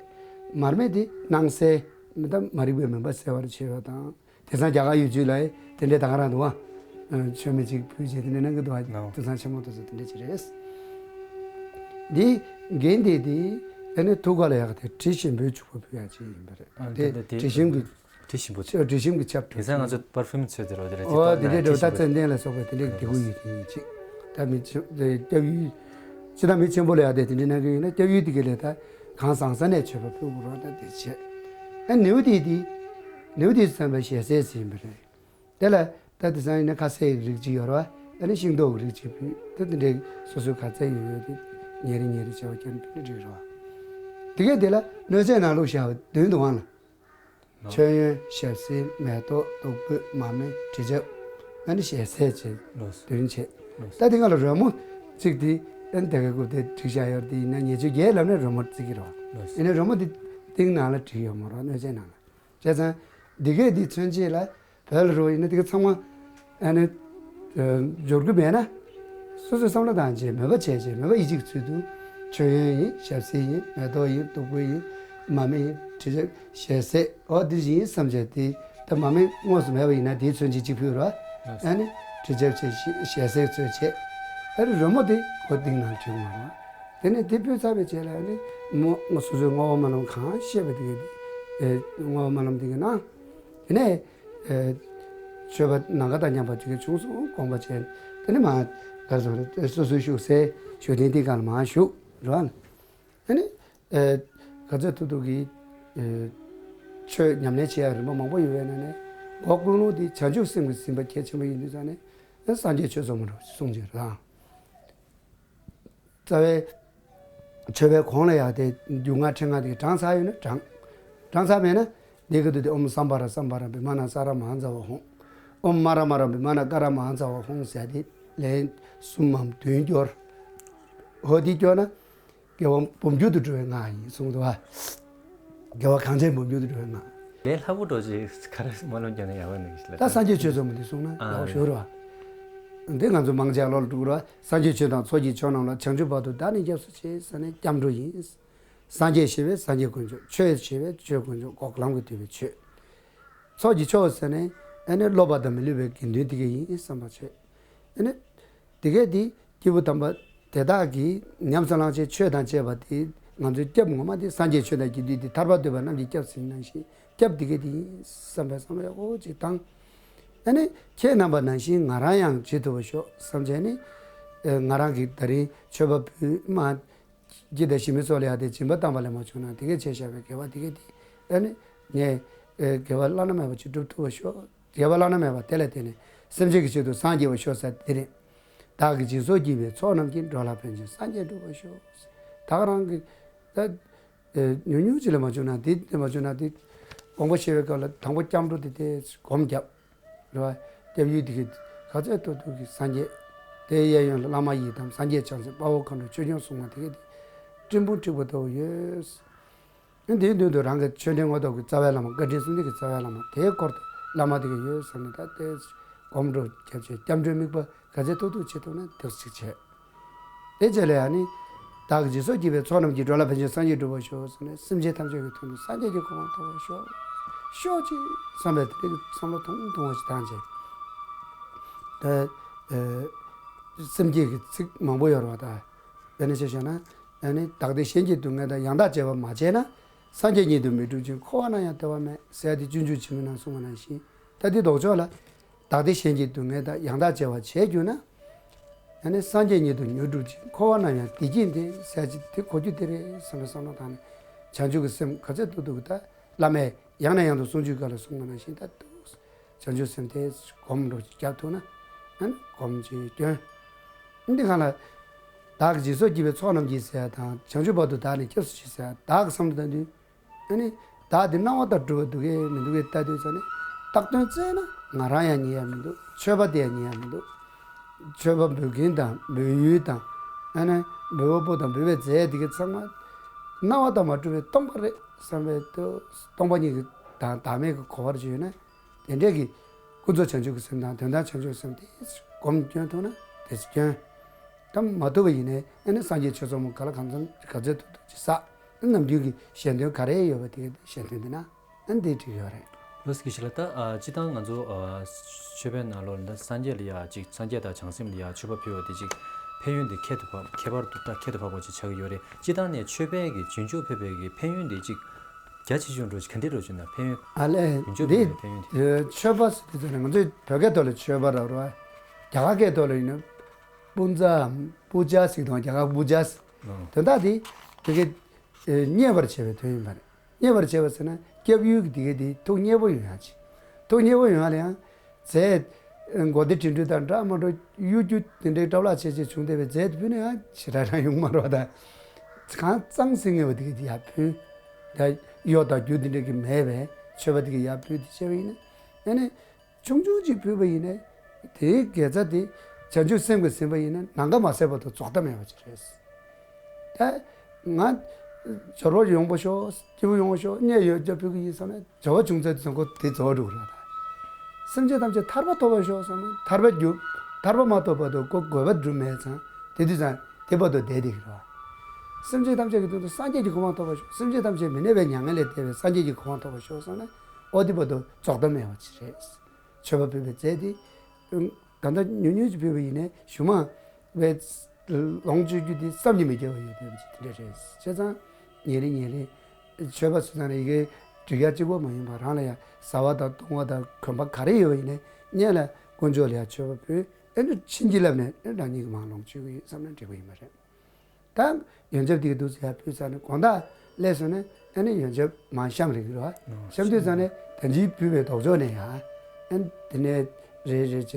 མར་མེ་དེ་སྣང་གསལ། མི་ད་མ་རིག་པའི་མུན་པ་སེལ་བར་བྱེད་པ་དང་། དེང་སང་རྒྱ་གར་ཡུལ་ཆོས་ལ་དེ་འདྲའི་ད་ག་རང་འདུག་ཨ། མཆོད་མེ་གཅིག་ཕུལ་བྱས་དེ་འདྲ་གནང་གི་འདུག་ཨ། ལའོ། དེང་སང་ཆེན་མོ་དེ་ཚོ་དེ་འདྲ་ཅིག་རེད། འདི་གནྡྷེ་དེ་ཨ་ནི་ཐུགས་ཀ་ལ་ཡག་དེ་དྲི་ཞིམ་པོའི་བྱུག་པ་ཕུལ་ཡག་ཅིག་ཡིན་པ་རེད། ཨ། དེ་དེ་དེ་དྲི་ཞིམ་གྱི། དྲི་ཞིམ་པོ་ཆེ། དྲི་ཞིམ་གྱི་ཆབ་བྲོ། དེང་སང་ང་ཚོ་པར་ཕིའུམ་ཚོས་དེ་རོ་དེ་རེད། ཨོ། དེ་འདྲའི་འདྲ་བོ། ད་ཙན་དན་ལ་སོགས་པའི་དེ་འདྲའི་དེ་གུ་ཡོད་དེ་ཡིན་ཅིག་ད་མི་ཆེན་སྐྱབས་ཡུལ། སྤྱིར་བཏང་མི་ཆེན་པོ་ལ་ཡག་དེ་དེ་འདྲའི་གནང་གི་ཡོད་ན་སྐྱབས་ཡུལ་དེ་ག་ལས་ད་གང་བཟང་ས་ནས་མཆོད་པ་ཕུལ་དགོས་རོགས། ད་དེ་བྱས། ཨ་ནེའུ་དེ་དེ། ནེའུ་དེ་བསམ་པའི་ཞལ་ཟས་ཟིན་པ་རེད། དེ་ལ་ད་དེ་སང་ཡིན་ན་ཁ་ཟས་ཀྱི་རིགས་གཅིག་ཡོད་རེད་བ། ཨ་ནི་ཤིང་ཏོག་གི་རིགས་གཅིག་ཕུལ། ད་དེ་འདྲའི་སོ་སོའི་ག་ཚད་ཡོད་ཡོད་དེ་ཉེ་རེ་ཉེ་རེ་བྱ་བ་ཀྱང་ཕུལ་འགྲིག་རེད་བ། དེ་གས་དེ་ལ་སྣོད་ཆས་ནང་ལོགས་བཞག་པ་དོན་དུ་དབང་ལ། མཆོད་ཡོན། ཞབས་བསིལ། མེ་ཏོག། བདུག་སྤོས། མར་མེ། དྲི་ཆབ། ཨ་ནི་ཞལ་ཟས་བཅས་ལོས། བདུན་བྱས། ལོས། ད་དེ་སྔ་ལ་རོལ་མོ་གཅིག་དེ་ཨ་ནི་དེ་གའི་སྐབས་དེ་བསྒྲིགས་བཞག་ཡོད་རེད། དེ་ཡིན་ན་ཉེ་སྤྱོད་བརྒྱད་ལབ་ནས་རོལ་མོ་བརྩི་གི་རེད་བ། ལོས། ཡིན་ནའི་རོལ་མོ་དེ་རྟིང་ནང་ལ་བྲིས་ཡོད་མ་རེད་བ། སྣོད་ཆས་ནང་ལ། བྱས་ཙང་འདི་གས་འདི་མཚོན་བྱེད་ལ། བོད་ལ་རོལ་ཡིན་ན་དེ་ག་ཚང་མ་ཨ་ནི་ཨ་འབྱོར་གྱི་མེད་ན། སོ་སོའི་བསམ་བློ་བཏང་བྱས་མོས་པ་བྱས་བྱས། མོས་པ་ཡིད་ཆེས་ཀྱི་ཚུལ་དུ་མཆོད་ཡོན་ཡིན། ཞབས་བསིལ་ཡིན། མེ་ཏོག་ཡིན། བདུག་སྤོས་ཡིན། མར་མེ་ཡིན། དྲི་ཆབ། ཞལ་ཟས། འོ་འདི་བཞིན་བསམ་བྱས་ཏེ། ད་མར་མེ་དངོས་སུ་མེད་པ་ཡིན་ན་དེའི་མཚོན་བྱེད་གཅིག་ཕུལ་རོགས། ཨ་ནི་དྲི་ཆབ་བྱས། ཞལ་ཟས་ཚོས་བྱས། ཨ་ནི་རོལ་མོ་དེ་གོ་ཏིང་ནང་བྲིས་མ་རོགས། དེ་ནས་དེ་ཕུལ་ཚར་བའི་རྗེས་ལ་ནི་མོ་སོ་སོའི་བསྔོ་བ་སྨོན་ལམ་གང་བཤད་པ་དེ་ག་དེ་བསྔོ་བ་སྨོན་ལམ་དེ་ག་གནང་། དེ་ནས། ཨེ། མཆོད་པ་ནམ་མཁའ་དང་མཉམ་པ་ཅིག་བྱུང་སོང་། དགོངས་པ་བྱས། དེ་ནས་མ་ག་རེ་ཟེར། སོ་སོའི་བཞུགས་སའི་བཞུགས་གདན་དེ་སྒང་ལ་མར་བཞུགས་རོགས། ཨ་ནི། ཨེ། ག་ཚོད་ཐུབ་ཐུབ་ཀྱིས། ཨེ། ཆོས་ཉམས་ལེན་བྱེད་ཡག་རིམ་པ་མང་པོ་ཡོད་པའི་ནང་ནས་འགོ་ཀུན་སློང་དེ་བྱང་ཆུབ་སེམས་ཀྱིས་ཟིན་པ་གལ་ཆེན་པོ་ཡིན་དུས་ཙང་ནས། ཨེ། སངས་རྒྱས་ཆོས་ཚོགས་མ་འགྲོ་གསུང་བྱས་རོགས། རྩ་བའི་མཆོད་པའི་གོང་ལ་ཡག་དེ་རྒྱུད་སྔགས་ཕྲེང་ལྔ་དེ་བགྲངས་ཚར་ཡོད་ན་བགྲངས། བགྲངས་ཚར་མེད་ན་འདི་ག་དུས་དེ་ཨོཾ་སམྦྷ་ར་སམྦྷ་ར་བི་མ་ཎ་ས་ར་མ་ཛ་བ་ཧཱུྃ། ཨོཾ་མ་ར་མ་ར་བི་མ་ཎ་ཀ་ར་མ་ཛ་བ་ཧཱུྃ་ཟེར་དེ་ལན་གསུམ་མམ་བདུན་སྐྱོར། འོ་དེ་སྐྱོར་ན། དགེ་བ་འབུམ་འགྱུར་དུ་འགྲོ་བའི་སྔགས་ཡིན་གསུངས་འདུག་བ། དགེ་བ་གང་ཆེ་འབུམ་འགྱུར་དུ་འགྲོ་བའི་སྔགས། ལས་སླ་པོ་འགྲོ་ཅིག་ག་རེ་སྨོན་ལམ་རྒྱག་ན་ཡག་པ་འདུག་ལ། ད་སངས་རྒྱས་ཆོས་ཚོགས་མ་འདི་གསུངས་ན་ཨ་ཡག་པོ་ཞུ་རོགས། འདི་ང་ཚོ་མང་ཆེ་བློ་ལ་འགྲོ་གི་རེད་བ། སངས་རྒྱས་ཆོས་དང་ཚོགས་ཀྱི་མཆོག་རྣམས་ལ། བྱང་ཆུབ་བར་དུ་བདག་ནི་སྐྱབས་སུ་མཆི་ཟེར་ནས་སྐྱབས་འགྲོ་ཡིན། སངས་རྒྱས་ཞེས་པས་སངས་རྒྱས་དཀོན་མཆོག་ཆོས་ཞེས་པས་ཆོས་དཀོན་མཆོག་འགོག་ལམ་གྱིས་བསྡུས་པའི་ཆོས། ཚོགས་ཀྱི་མཆོག་ཟེར་ནས་ཨ་ནི་སློབ་པ་དང་མི་སློབ་པའི་དགེ་འདུན་དེ་ག་ཡིན་བསམ་པ་བྱེད། ཨ་ནི། དེ་གས་དེ་སྐྱེས་བུ་དམ་པ་དེ་དག་གིས་ཉམས་སུ་བླང་བྱའི་ཆོས་དང་བཅས་པ་དེ་ང་ཚོའི་སྐྱབས་ངོ་མ་དེ་སངས་རྒྱས་ཆོས་དང་དགེ་འདུན་དེ་ཐར་པ་འདོད་པ་རྣམས་ཀྱི་སྐྱབས་ཟེར་ནང་བཞིན་སྐྱབས་དེ་གས་དེ་ཡིན་བསམ་པའི་བསམ་བློ་ཡག་པོ་ཅིག་བཏང་། ཨ་ནི་ཁྱེད་རྣམ་པ་ནང་བཞིན་ང་རང་ཡང་བྱེད་ཐུབ་པ་ཤོག་བསམ་བྱས་ནས། ཨ། ང་རང་གིས་ད་རིང་མཆོད་པ་ཕུལ་མ། སྐྱིད་དང་ཞི་མི་སོགས་ལ་ཡང་དེ་སྦྱིན་པ་བཏང་བ་ལས་མ་བྱུང་ན་དེ་གས་བྱས་བཞག་པའི་དགེ་བ་དེ་གས་དེ་ཨ་ནི་ངས་ཨེ་དགེ་བ་བླ་ན་མེད་པ་ཅིག་སྒྲུབ་ཐུབ་པ་ཤོག་དགེ་བ་བླ་ན་མེད་པ་དེ་ལ་བརྟེན་ནས་སེམས་ཅན་གྱི་ཆེད་དུ་སངས་རྒྱས་པ་ཤོག་ཟེར་དེ་རེད། བདག་གིས་སྦྱིན་སོགས་བགྱིས་པའི་ཚོགས་རྣམས་ཀྱིས། འགྲོ་ལ་ཕན་ཕྱིར་སངས་རྒྱས་འགྲུབ་པར་ཤོག་ད་ག་རང་གི་ད་ཨེ་ཉུང་ཉུང་ཅིག་ལས་མ་བྱུང་ན་དེ་དེ་མ་བྱུང་ན་དེ་དགོངས་པ་བཞེས་པའི་སྐབས་ལ་དང་པོ་སྐྱབས་འགྲོ་དེ་དེ་སྒོམ་བརྒྱབ། རེད་བ། སྐྱབས་ཡུལ་དེ་གའི་ག་ཚད་ཐུབ་ཐུབ་ཀྱི་སངས་རྒྱས། དེའི་གཡས་གཡོན་ལ་བླ་མ་ཡི་དམ་སངས་རྒྱས་བྱང་སེམས་དཔའ་བོ་མཁའ་འགྲོ་ཆོས་སྐྱོང་སྲུང་མ་དེ་གའི་དེ་སྤྲིན་ཕུང་འཁྲིགས་པ་ལྟ་བུ་ཡོད། ཨ་ནི་དེའི་མདུན་དུ་རང་གི་ཆོས་འབྲེལ་མངོན་རྟོགས་ཀྱི་རྩ་བའི་བླ་མ་བཀའ་དྲིན་གསུམ་ལྡན་གྱི་རྩ་བའི་བླ་མ་དེའི་སྐོར་དུ་བླ་མ་དེ་གའི་ཡོད་བསམ་ནས་ད་ལྟའི་སྒོམ་སྒྲུབ་བརྒྱབ་བྱས་སྐྱབས་འགྲོའི་དམིགས་པ་ག་ཚད་ཐུབ་ཐུབ་བྱེད་ཐུབ་ན་དེ་གཅིག་བྱས། དེ་རྗེས་ལ་ཡང་ནི། བདག་གིས་སྦྱིན་སོགས་བགྱིས་པའི་ཚོགས་རྣམས་ཀྱིས། འགྲོ་ལ་ཕན་ཕྱིར་སངས་རྒྱས་འགྲུབ་པར་ཤོག་ཟེར་ནས་སེམས་ཅན་ཐམས་ཅད་ཀྱི་དོན་དུ་སངས་རྒྱས་ཀྱི་གོ་འཕང་ཐོབ་པར་ཤོག་ཤོག་ཅིག་བསམ་པའི་དེ་རིགས་བསམ་བློ་ཐུང་ཐུང་བ་ཞིག་བཏང་བྱས། ད་ཨེ་སེམས་བསྐྱེད་ཀྱི་ཚིག་མང་པོ་ཡོད་རེད་བ། ད་དཔེར་ན་ཆ་བཞག་ན་ཨ་ནི་བདག་བདེ་གཞན་གྱི་སྡུག་བསྔལ་དང་། ཡང་དག་བྱས་པ་མ་བྱས་ན། སངས་རྒྱས་ཉིད་དུ་མི་འགྲུབ་ཅིང་། འཁོར་བ་ན་ཡང་བདེ་བ་མེད། ཟེར་ཡ་དེ་སྤྱོད་འཇུག་ཆེན་མོའི་ནང་གསུངས་པ་ནང་བཞིན། ད་འདི་ལྡོག་ཕྱོགས་ལ། བདག་བདེ་གཞན་གྱི་སྡུག་བསྔལ་དང་ཡང་དག་བརྗེ་བ་བྱས་གྱུར་ན། ཨ་ནི་སངས་རྒྱས་ཉིད་དུ་མྱུར་འགྲུབ་ཅིང་འཁོར་བ་རྣམས་ཡང་བདེ་སྐྱིད་ལྡན་ཟེར་ཅིག་དེ་གོ་རྒྱུ་དེ་རེད་བསམ་པའི་བསམ་བློ་བཏང་ནས་བྱང་ཆུབ་ཀྱི་སེམས་ག་ཚོད་ཐུབ་ཐུབ་ད་བླ་མས་ཡང་ནས་ཡང་དུ་གསུང་ཆོས་སྐབས་ལ་གསུངས་པ་ནང་བཞིན་ད་འདུག་བྱང་ཆུབ་སེམས་དེ་སྒོམ་འགྲོ་ཅིག་རྒྱབ་ཐུབ་ན་ཨ་ནི་སྒོམ་ཅིག་སྐྱོན། འདི་གང་ལ་བདག་གིས་འཇིགས་སོགས་བགྱིས་པའི་ཚོགས་རྣམས་ཀྱིས་ཟེར་ཡ་དང་བྱང་ཆུབ་བར་དུ་བདག་ནི་སྐྱབས་སུ་མཆི་ཟེར་ཡ་བདག་གི་བསམ་བློ་བཏང་དུས། ཨ་ནི། བདག་འདི་སྣང་བ་ལྟར་གྲུབ་པ་འདུག་གས་མི་འདུག་གས་ལྟ་དུས་ཙ་ནི། བཏགས་དོན་བཙལ་ན་ང་རང་ཡང་ཉན་ཡ་མི་འདུག་ཆོས་པ་དེ་ཡང་ཉན་ཡ་མི་འདུག་ཆོས་པ་འབོད་མཁན་དང་འབོད་ཡུལ་དང་། ཨ་ནི། འབོད་པ་པོ་དང་འབོད་པའི་རྫས་དེ་གའི་ཚང་མ། སྣང་བ་ལྟར་མ་གྲུབ་པའི་སྟོང་པ་རེད་བསམ་པའི་དུ་སྟོང་པ་ཉིད་ཀྱི་དང་བདག་མེད་ཀྱི་གོ་བར་བརྗོད་ན། དེ་འདྲས་ཀྱི་ཀུན་རྫོབ་བྱང་ཆུབ་ཀྱི་སེམས་དང་དོན་དམ་བྱང་ཆུབ་ཀྱི་སེམས་དེ་སྒོམ་སྐྱོན་ཐུབ་ན་དེ་སྐྱོན། ད་མ་ཐུབ་པ་ཡིན་ནའི་ཨ་ནི་སངས་རྒྱས་ཆོས་ཚོགས་མ་ག་ལ་གང་འཚམ་ག་ཚོད་ཐུབ་ཐུབ་ཅིག་བསགས། ནམ་རྒྱུན་གྱི་ཞལ་འདོན་ག་རེ་ཡོད་པ་དེ་ཞལ་འདོན་འདི་ན་ཨ་འདི་བྲིས་ཡོད་རེད། ལགས་སོ་དགེ་བཤེས་ལགས། ད་ཨ་སྤྱིར་བཏང་ང་ཚོ་ཨ་ཆོས་པའི་ནང་ལོགས་ལ་ད་སངས་རྒྱས་ལ་ཡ་ཅིག་སངས་རྒྱས་དང་བྱང་སེམས་ལ་ཡ་མཆོད་པ་ཕུལ་བ་དེ་ཅིག་ཕན་ཡོན་དེ་ཁྱད་དུ་འཕགས་ཁྱད་པར་དུ་ད་ཁྱད་དུ་འཕགས་པ་ཅིག་ཆགས་ཀྱི་ཡོད་རེད། སྤྱིར་བཏང་ནས་མཆོད་པའི་གི་རྒྱུན་སྐྱོང་ཕེབས་པའི་གི་ཕན་ཡོན་དེ་ཅིག་རྒྱ་ཆེ་ཆུང་འགྲོ་ཅིག་ག་འདྲས་འགྲོ་ཅིག་ན་ཕན་ཡོན་ཨ་ལས་རྒྱུན་སྐྱོང་འདི་ཕེབས་པའི་ཕན་ཡོན་དེ། ཨེ་མཆོད་པ་ཟེར་དུས་ཙམ་ནས་ང་ཚོས་བོད་སྐད་ཐོག་ལ་མཆོད་པ་ར་ར་རྒྱ་གར་སྐད་ཐོག་ལ་ཡིན་ན་པུ་ཛ་པུ་ཇ་ཟེར་དང་རྒྱ་གར་པུ་ཇ་ཟེར། ཨང་། དོན་དག་དེ་དེ་གའི་ཨེ་མཉེས་པར་བྱེད་པའི་དོན་ཡིན་པ་རེད། མཉེས་པར་བྱེད་པ་ཟེར་ན་སྐྱབས་ཡུལ་གྱི་དེ་གའི་དེ་ཐུགས་མཉེས་པོ་ཡོང་ཡ་ཅིག་ཐུགས་མཉེས་པོ་ཡོང་ཡ་ལ་ཡང་རྫས་ཨེ་མགོ་བདེ་དྲིལ་འཕྲུལ་དང་འདྲ་མ་འགྲོ་གཡོ་སྒྱུ་དེ་འདྲའི་སྐྲ་ལག་ཆེ་ཆེ་བྱུང་བསྡད་པའི་རྫས་དེ་ཕུལ་ན་ཡང་ཞེ་དྲག་རང་ཡོང་མ་རེད་པ། ད་གང་གཙང་སིང་ངེ་བ་དེ་གའི་དེ་ཡར་ཕུལ། ད་གཡོ་དང་རྒྱུ་དེ་འདྲ་གི་མེད་པའི་མཆོད་པ་དེ་གའི་ཡར་ཕུལ་དེ་བྱས་པ་ཡིན་ན་ཨ་ནི། ཆུང་ཆུང་ཅིག་ཕུལ་བ་ཡིན་ན། དེའི་དགེ་རྩ་དེ་བྱང་ཆུབ་སེམས་ཀྱིས་ཟིན་པ་ཡིན་ན་ནམ་མཁའ་མ་ཟད་བར་དུ་རྫོགས་མཐའ་མེད་པ་ཅིག་རེད། ད་ང་འབྱོར་པ་ཡོང་བ་ཤོག་སྐྱིད་པོ་ཡོང་བ་ཤོག་གནས་ཡོད་ཅོག་ཕུལ་གི་ཡིན་བསམ་ན་འབྱོར་པ་བྱུང་ཚར་དུས་ཙམ་ཁོ་དེ་རྫོགས་འགྲོ་གི་རེད་ད། སེམས་ཅན་ཐམས་ཅད་ཐར་པ་ཐོབ་པར་ཤོག་བསམ་ན་ཐར་པ་རྒྱུ་ཐར་པ་མ་ཐོབ་བར་དུ་ཁོ་དགོས་པ་སྒྲུབ་མེད་ཙང་དེ་དུས་ཙང་དེ་བར་དུ་བསྡད་བསྡད་ཀྱི་རེད་བ། སེམས་ཅན་ཐམས་ཅད་ཀྱི་དོན་དུ་སངས་རྒྱས་ཀྱི་གོ་འཕང་ཐོབ་པར་ཤོག་སེམས་ཅན་ཐམས་ཅད་མི་གནས་པའི་མྱ་ངན་ལས་འདས་པའི་སངས་རྒྱས་ཀྱི་གོ་འཕང་ཐོབ་པར་ཤོག་བསམ་ན། ཨོ་དེ་བར་དུ་རྫོགས་མཐའ་མེད་པ་ཅིག་རེད། མཆོད་པ་ཕུལ་བའི་རྫས་དེ། ད་ལྟ་ཉུང་ཉུང་ཅིག་ཕུལ་བ་ཡིན་ནའི་གཞུག་མ་བའི་ལོངས་སྤྱོད་རྒྱུ་དེ་བསམ་གྱིས་མི་ཁྱབ་པ་ཡོད་པའི་དེ་འདྲ་རེད། བྱས་ཙང་ཉིན་རེ་ཉིན་རེ་མཆོད་པ་སུ་ཚང་རེ་ཡི་གེ་སྒྲིག་ཡ་གཅིག་པོ་མ་ཡིན་པར་རང་ལ་ཡང་བཟའ་བ་དང་བཏུང་བ་དང་གོན་པ་ག་རེ་ཡོད་པ་ཡིན་ནའི་སྔོན་ལ་དཀོན་མཆོག་ལ་ཡང་མཆོད་པ་ཕུལ། ཨེ་ནི་བྱིན་གྱིས་བརླབས་ནས་ཨེ་རང་ཉིད་ཀྱི་མར་ལོངས་སྤྱོད་ཀྱི་ཡོད་བསམ་ན་འགྲིག་པ་ཡིན་པ་རེད། ད་ཡོན་ཆབ་དེ་ག་འདུག་ཟེར་ཡ་ཕུལ་ཚར་ནས་དགོང་དག་སླེབས་སོང་ན་ཨ་ནི་ཡོན་ཆབ་མར་བཤམས་རེད་ཀྱི་རེད་བ། བཤམས་དུས་ཙང་ནས་ད་ཅིག་ཕུལ་བའི་ལྡོག་ཕྱོགས་ནས་ཡང་ཨ་ནི་དེ་ནས་རེ་རེ་བྱས་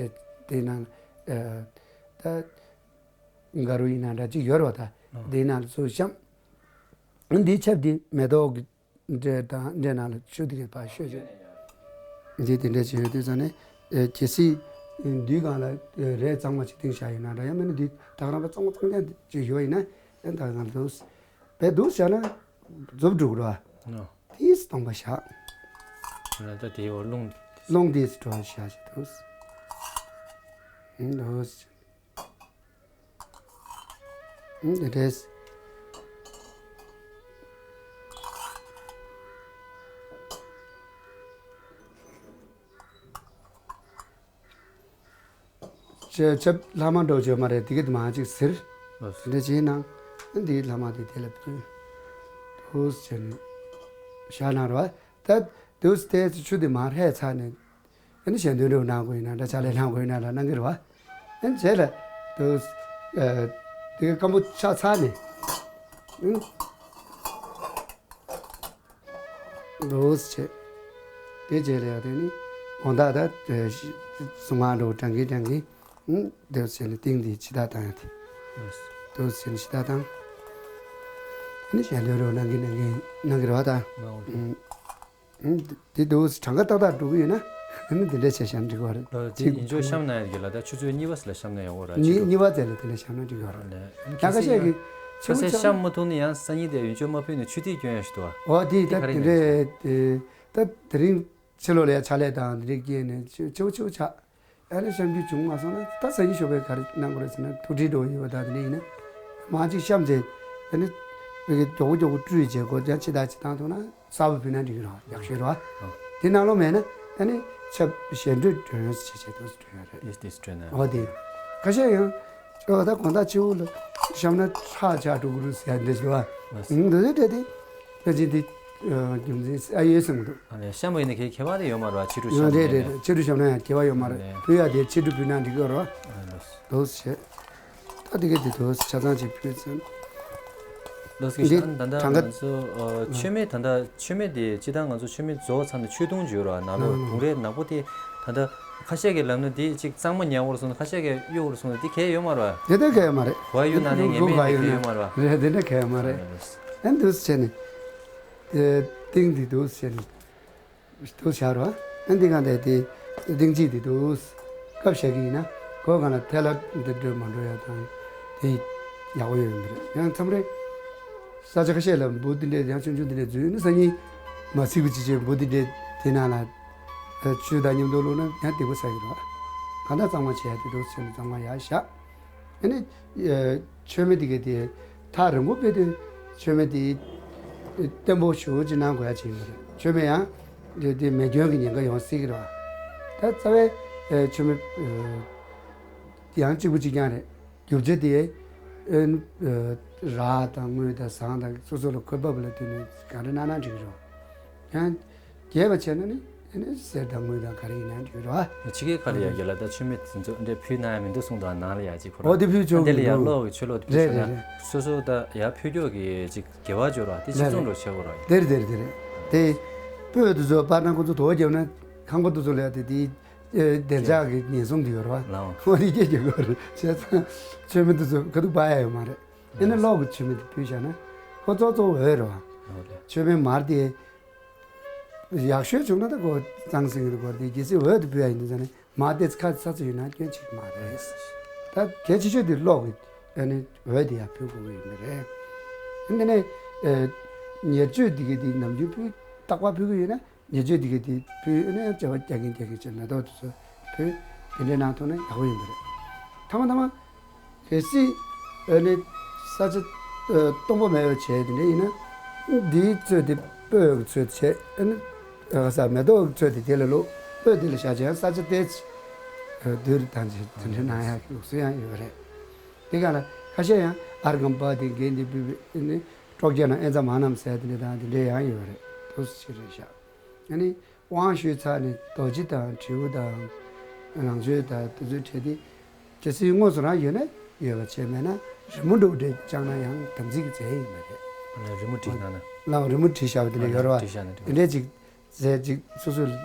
དེ་ནང་ཨ་ད་དགའ་རུ་ཡིན་ན་འདྲ་ཅིག་ཡོད་རེད་བ། ད་དེའི་ནང་ལ་ཚུར་བཤམས། ཨ་ནི་འདིའི་ཆབ་དེ་མེ་ཏོག་གི་འབྲས་དང་འབྲས་ནང་ལ་ཆུ་དེ་གས་ཕར་བཤོས་བྱས། འདི་དེ་འདྲ་བྱས་ཡོད་དུས་ཙང་ནས་ཨེ་གལ་སྲིད་འདིའི་སྒང་ལ་རས་གཙང་མ་ཅིག་བཏིང་བཞག་ཡོད་ན་འདྲ། ཡང་མིན་ན་འདི་ད་ག་རང་པ་གཙང་མ་གཙང་རྐྱང་ཅིག་ཡོད་ཡིན་ན་ཨེ་ད་ག་རང་འདུག་བས་འདུག་བྱས་ན་རྫོབ་འགྲོ་གི་རེད་བ། ཨོ། དེས་སྟོང་པ་བཞག་ལ་ད་དེའི་འོག་རླུང་རླུང་དེས་འགྲོ་བཞག་ཅིག་འདུག་འདུག་ཨང་། དེ་འདྲས། ཆབ་ཆབ་ལྷག་མ་འགྲོ་བྱོས་མ་རེད། དེ་གི་དེ་མ་གཅིག་ཟེར། ལགས་སོ། དེ་འདྲས་བྱས་ནང་། ཨ་འདིའི་ལྷག་མ་དེ་དེ་ལ་བཙུན། དུ་ཟེར་ནས། བཞག་གནང་རོགས། ད་དུས་དེ་ཆུ་དེ་མར་ཧད་ཚར་ནས། ཨ་ནི་ཞལ་འདོན་རུ་གནང་དགོས་ཡིན་ན་འདྲ། ཕྱག་ལས་གནང་དགོས་ཡིན་ན་འདྲ་གནང་གི་རེད་བ། ཨ་ནི་རྗེས་ལ་དུ་ཨ་དེ་སྐམ་པོ་ཆགས་ཚར་ནས། ཨ་ནི་དུ་བྱས། དེ་རྗེས་ལ་ཡང་དེ་ནི་དགོང་དག་ད་གཟུངས་སྔགས་འགྲོ་བགྲང་གིན་བགྲང་གིན། ཨ་ནི་དུ་བྱས་ནས་ཏིང་འདི་ཕྱི་ཐག་བཏང་ཡ་དེ། དུ་བྱས་ནས་ཕྱི་ཐག་བཏང་། ཨ་ནི་ཞལ་འདོན་རུ་གནང་གིན་གནང་གིན་གནང་གི་རེད་བ་ད། ཨ་ནི། ཨ་ནི་དེ་དུས་གྲངས་ཀ་ཏག་ཏག་འགྲོ་གི་ཡོད་ན། ཨ་ནི་དེ་འདྲ་བྱས་བཤམས་འགྲིག་གི་རེད། ལོ་དེ་ཡིན་ཆོག་བཤམས་ན་ཡང་གི་ལ་ད་ཆུ་ཚོད་གཉིས་པ་ཙམ་ལ་བཤམས་ན་ཡག་པོ་རེད། གཉིས་གཉིས་པ་ཙམ་ལ་དེ་འདྲ་བཤམས་ན་འགྲིག་གི་རེད། ལགས། ཡང་ཁ་ཤས་ཀྱིས་ཁ་ཤས་བཤམས་མ་ཐུབ་ན་ཡང་སང་ཉིན་དེ་ཡོན་ཆབ་མ་ཕུལ་ནས་ཆུ་ཐིགས་སྐྱོན་ཡག་ཞིག་འདུག་བ། འོ་དེ་ད་ག་རེ་དེ་ཡིན་འདྲ་ཞིག་རེད། ད་དེ་རིང་ཕྱི་ལོགས་ལ་ཡང་ཕྱག་ལས་དང་དེ་འདྲ་སྐྱེས་ནས་ཆུ་ཆུ་ཆུ་ཆགས། ཨ་ནི་བཤམས་རྒྱུ་བྱུང་མ་སོང་ན་ད་སང་ཉིན་ཞོགས་པའི་ག་རེ་གནང་དགོས་རེད་ཟེར་ན་ཐུགས་ཁྲལ་འགྲོ་ཡོད་པ་ད་དེ་འདྲ་ཡིན་ན། མ་གཅིག་བཤམས་རྗེས་ཨ་ནི་མགྱོགས་པོ་མགྱོགས་པོ་བཀྲུས་རྗེས་སྒོ་ཡང་ཕྱི་ཐག་ཅིག་བཏང་ཐུབ་ན་གསར་པ་ཕུལ་ན་འགྲིག་གི་རེད། ཡག་ཤོས་རེད་བ། དེ་ནང་ལོགས་མེད་ན་ཨ་ནི་ཆབ་ཞལ་འདྲུད་སྒྲོན་ཟེར་བྱས་དུས་སུ་སྒྲོན་ཡོད་རེད། ཏིས་ཏིས་སྒྲོན་ན། འོ་དེ། ཁ་ཤས་ཡང་ཨོ་ད་དགོང་དག་ཕྱི་དབུགས་ལ་བཤམས་ན་ཁྲག་ཆགས་འགྲོ་གི་རེད་ཟེར་ཡ་འདྲ་ཞིག་རེད་བ། ཨང་། འདི་འདྲ་དེ་ཕལ་ཆེར་དེ་ རྒྱུ་མཚན་ཨ་ཡོད་བསམ་གི་འདུག། ཨ་ནི་ཤམ་བུ་ཡིན་ན་གའི་ཁྱད་པར་དེ་ཡོད་མ་རེད་བ། ཕྱི་དྲོ་ཨ་ཤམ་བུ་རེད་ཡིན་རེད་ན། རེད། ཕྱི་དྲོ་ཤམ་ན་ཡང་ཁྱད་པར་ཡོད་མ་རེད། ཨ་ནི་ཕུལ་ཡག་དེ་ཕྱི་དྲོ་ཕུལ་ན་འགྲིག་གི་རེད་བ། ཨ་ནི། འདུག་བྱས། ད་དེ་ག་དེ་འདུག་ཆ་ཚང་ཅིག་ཕུལ་ཚུན། ལོ་སི་འདི་ཤང་ད་ལྟ་གྲངས་ཀ་ང་ཚོ་ཨ་མཆོད་མེ་ད་ལྟ་མཆོད་མེ་དེ་སྤྱི་བཏང་ང་ཚོ་མཆོད་མེ་རྫོགས་ཚར་ནས་མཆོད་ཐུང་ཅིག་ཡོད་རེད་བ། ནག་པོ། ཨ་ལྡུམ་རའི་ནག་པོ་དེ་ད་ལྟ་ཁ་ཤས་ཀྱིས་ལབ་ན་དེ་ཅིག་གཙང་མ་ཉར་བར་སོང་ན། ཁ་ཤས་ཀྱིས་གཡུག་བར་སོང་ན། དེ་གལ་ཡོད་མ་རེད་བ། དེ་ལྟར་གལ་ཡོད་མ་རེད། གོ་ཡ་གཡུག་ན་ནི་ངེས་མེད་དེ་གལ་ཡོད་མ་རེད་བ། རེད། དེ་འདྲ་གལ་ཡོད་མ་རེད། ཨ་འདུག་བྱས་ནས་དེ་ཏིང་དེ་འདུག་བྱས་ནས། དུ་བྱ་རོ། ཨ་འདི་གང་དེ་དེ་ཏིང་ཅིག་དེ་དུ་སྐབས་བཞག་གི་ཡིན་ན། གོ་གང་ལ་ཐལ་ལ་འདི་འགྲོ་མ་འགྲོ་ཡ་དང་། དེ་ཡག་པོ་ཡོད་མི་རེད། ཡང་མཚམས་རེ་ས་ཆ་ཁ་ཤས་ལ་འབུ་འདི་འདྲས་ཡང་ཆུང་ཆུང་འདི་འདྲས་འཛུལ་ནས་སང་ཉིན་མ་ཚིག་པ་ཅི་བྱས་འབུ་འདི་འདྲས་དེ་ནང་ལ་ཆུ་དང་མཉམ་དུ་བླུགས་ན་ཡང་སྡིག་པ་བསགས་ཀྱི་རེད། གང་ལྟར་གཙང་མ་བྱས་ཏེ་འདུག་ཟེར་ནས་གཙང་མ་ཡར་བཞག། ཨ་ནི་མཆོད་མེ་དེ་གའི་དེ་ཐག་རིང་པོ་ཕེབས་དུས་མཆོད་མེ་དེ་བརྟན་པོ་ཞེ་པོ་ཅིག་གནང་དགོས་ཡ་ཅིག་ཡོད་རེད། མཆོད་མེ་ཡང་དེ་དེ་མེ་སྐྱོན་གྱི་ཉེན་ཁ་ཡོང་སྲིད་ཀྱི་རེད་བ། ད་རྩ་བའི་མཆོད་མེ་ཡང་གཅིག་པུ་གཅིག་རྐྱང་རེད། རྒྱུ་ཆ་དེ་རག་དང་དངུལ་དང་ཟངས་དང་སོ་སོ་ལ་འཁོར་བབས་ལ་བསྟུན་ནས་ག་འདྲ་གནང་ན་འགྲིག་གི་རེད་བ། ཡང་རྒྱས་པ་བྱས་ན་ནི་ཨ་ནི་གསེར་དང་དངུལ་དང་ག་རེ་ཡིན་ན་འགྲིག་རོགས། ཕྱི་རྒྱལ་ཁག་ལ་ཡ་རྒྱ་ལ་ད་མཆོད་མེ་དེ་ཚོ་འདྲ་ཕུལ་གནང་ཡ་མི་འདུག་གསུངས་འདུག། ནང་ལ་ཡ་ཅིག་ཁོ་རང་། འོ་དེ་ཕུལ་ཆོག་གི་འདུག། དེ་ལ་ཡ་གློག་གི་ཆུ་གློག་དེ་ཕུལ་རེད་ཆོག་ན། རེད་རེད། སོ་སོ་ད་ཡ་ཕུལ་ཀྱོག་གི་ཅིག་དགེ་བ་འབྱོར་བ་དེ་ཅིག་བྱུང་རོགས་བྱེད་དགོས་རོགས། དེ་རེད་དེ་རེད་དེ་རེད། དེ་སྤོས་དེ་ཚོ་པར་ནང་ཁོ་ཚོ་དོ་བརྒྱབ་ན་ཁང་པ་དེ་ཚོ་ལ་ཡ་དེ་དེ་བདེ་འཇགས་ཀྱི་ཉེན་སྲུང་དེ་ཡོད་རེད་བ། ལའོ། འོ་དེ་སྐྱེ་རྒྱུ་དགོས་རེད། བྱས་ཙང་མཆོད་མེ་དེ་ཚོ་ག་དུས་སྤར་ཡ་ཡོད་མ་རེད། དེ་ནི་གློག་གི་མཆོད་མེ་དེ་ཕུལ་བཞག་ན་ཁོ་གཙོ་གཙོ་བོ་འོད་རེད་བ། འོ་རེད། མཆོད་མེ་མར་དེ་ཡག་ཤོས་བྱུང་ན་ད་ཁོ་གཙང་སིང་གི་སྐོར་དེ་གལ་སྲིད་འོད་དུ་ཕུལ་ཡ་ཡིན་དུས་ཙང་ནས་མ་བལྟས་ཁ་ཚ་ཚ་ཡོད་ན་སྐྱོན་ཆེ་གི་མ་རེད། ད་གལ་ཆེ་ཤོས་དེ་གློག་གི་ཨ་ནི་འོད་དེ་ཡར་ཕུལ་དགོས་ཀྱི་ཡོད་མ་རེད། འདི་ནས་ཨ་ཉེར་སྤྱོད་འདི་གའི་དེ་ནམ་རྒྱུན་ཕུལ་རྟག་པར་ཕུལ་གི་ཡོད་ན་ཉེར་སྤྱོད་འདི་གའི་དེ་ཕུལ་ཨ་ནི་བྱ་བ་རྒྱག་གིན་རྒྱག་གིན་བྱས་མེ་ཏོག་དེ་ཚོ་ཕུལ་དེ་འདྲའི་གནང་ཐུབ་ན་ཡག་པོ་ཡོད་མ་རེད། ཐ་མ་ཐ་མ། གལ་སྲིད་ཨ་ནི་ས་ཆ་ཨ་སྟོང་པ་མེད་པ་བྱས་དེ་འདྲ་ཡིན་ན། འདིའི་ཚོད་དེ་སྤོས་ཀྱི་ཚོད་བྱས་ཨ་ནི་ཨ་ས་མེ་ཏོག་གི་ཚོད་དེ་དེ་ལ་བླུགས། སྤོས་དེ་ལ་བཞག་བྱས་ས་ཆ་ཏོག་ཙམ་ཨ་བསྡུས་བཏང་བྱས་དེ་འདྲ་གནང་ཡག་གི་ལུགས་སྲོལ་ཡང་ཡོད་རེད། དེ་ག་ལ་ཁ་ཤས་ཡང་ཨར་གམ་པ་དེ་འགན་དེ་ཕུལ་བའི་ཨ་ནི་ཀྲོག་རྒྱ་ན་ཨེ་ཙམ་མ་ནམ་ཟེར་དེ་འདྲ་དང་དེ་འདྲ་ཡང་ཡོད་རེད། འདུག་སེ་རེད་ཤག། ཨ་ནི་དབང་ཞུས་ཚར་ནས་རྡོ་རྗེ་དང་དྲིལ་བུ་དང་ནང་མཆོད་དང་དེ་ཚོའི་གྲས་དེ་གལ་སྲིད་དངོས་སུ་རང་ཡོད་ན་ཡོད་པ་བྱས། མེད་ན་རི་མོ་འདྲ་བོ་འདྲ་བཅངས་ན་ཡང་དམ་ཚིག་གི་རྫས་ཡིན་པ་རེད། ཨ་ནི་རི་མོ་བྲིས་གནང་ན། ལའོ་རི་མོ་བྲིས་བཞག་པ་དེ་འདྲ་ཡོད་རེད་བ། བྲིས་བཞག་ན་འགྲིག་དེ་འདྲས་ཅིག་རྫས་ཅིག་སོ་སོས་སྔགས་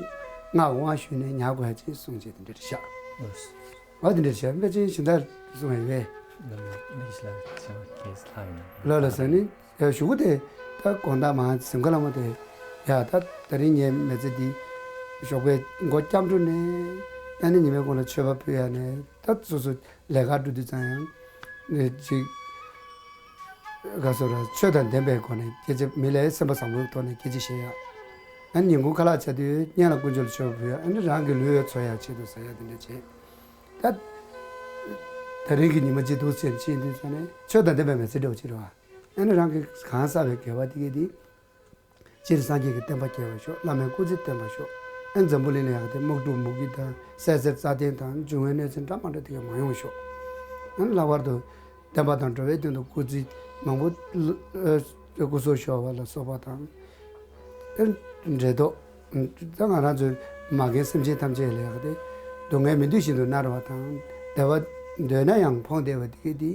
དབང་ཞུས་ནས་ཉར་དགོས་ཡ་ཅིག་གསུངས་བྱས་དེ་འདྲ་རེད་ཤག། ཨོ། འོ་དེ་འདྲ་བྱས་པ་ཅིན་ཞིང་ཐར་གསུང་བའི་བས། ལོ་ལ་ཟེར་ནི་ཞུ་གུ་དེ་ད་དགོང་དག་མ་གཟིམ་ཁ་ལ་མོ་དེ་ཡ་ད་ད་རིང་ངའི་མི་ཚེ་འདི་ཞོགས་པའི་མགོ་སྐྱབས་འགྲོ་ནས་ཨ་ནི་ཉི་མའི་གུང་ལ་མཆོད་པ་ཕུལ་ཡ་ནས་ད་སོ་སོ་ལས་ཀ་འགྲོ་དུས་ཙང་ཡང་ནས་ཅིག་ག་སོ་ར་ཆོས་དང་ལྡན་པའི་སྒོ་ནས་སྐད་ཆ་མི་ལ་སེམས་པ་བཟང་པོའི་ཐོག་ནས་སྐད་ཆ་བཤད་ཡ། ཨ་ནི་ཉིན་གུང་ཁ་ལག་བྱ་དུས་གཉེན་ལ་དཀོན་མཆོག་ལ་མཆོད་པ་ཕུལ་ཡ། ཨ་ནི་རང་གི་ལུས་འཚོ་ཡ་ཆེད་དུ་ཟ་ཡ་དེ་འདྲ་བྱེད། ད་ད་རིང་གི་ཉི་མ་གཅིག་འདུག་ཟེར་ཕྱིན་དུས་ཙང་ནས་ཆོས་དང་ལྡན་པའི་མི་ཚེ་འགྲོ་ཕྱིར་བ། ཨ་ནི་རང་གིས་གང་བསགས་པའི་དགེ་བ་དེ་གས་དེ་སྤྱིར་སངས་རྒྱས་ཀྱི་བསྟན་པ་རྒྱས་པར་ཤོག། བླ་མའི་སྐུ་ཚེ་བརྟན་པར་ཤོག། ཨ་ནི་འཛམ་བུ་གླིང་ལ་ཡག་དེ་སྨུག་འབྲུ་མུ་གེ་དང་བསད་གཟེར་རྩ་ལྟན་དང་འབྱུང་བའི་གནོད་འཚེ་འདྲ་མ་འདྲ་དེ་གས་མ་ཡོང་ཤོག། ཨ་ནི་ལྷག་པར་དུ་བསྟན་པ་དང་འགྲོ་བའི་དོན་དུ་སྐུ་ཚེ་མང་པོ་སྐུ་སྲོག་ཤོར་བ་ལ་སོགས་པ་དང་། འབྲེལ་ཐོགས། ད་ང་རང་ཚོའི་མ་རྒན་སེམས་ཅན་ཐམས་ཅད་ལ་ཡག་སྟེ། སྡུག་བསྔལ་མི་འདོད་བཞིན་དུ་མནར་བ་དང་། བདེ་བ་འདོད་ན་ཡང་ཕོངས་བསྡད་པ་དེ་གས་དེ།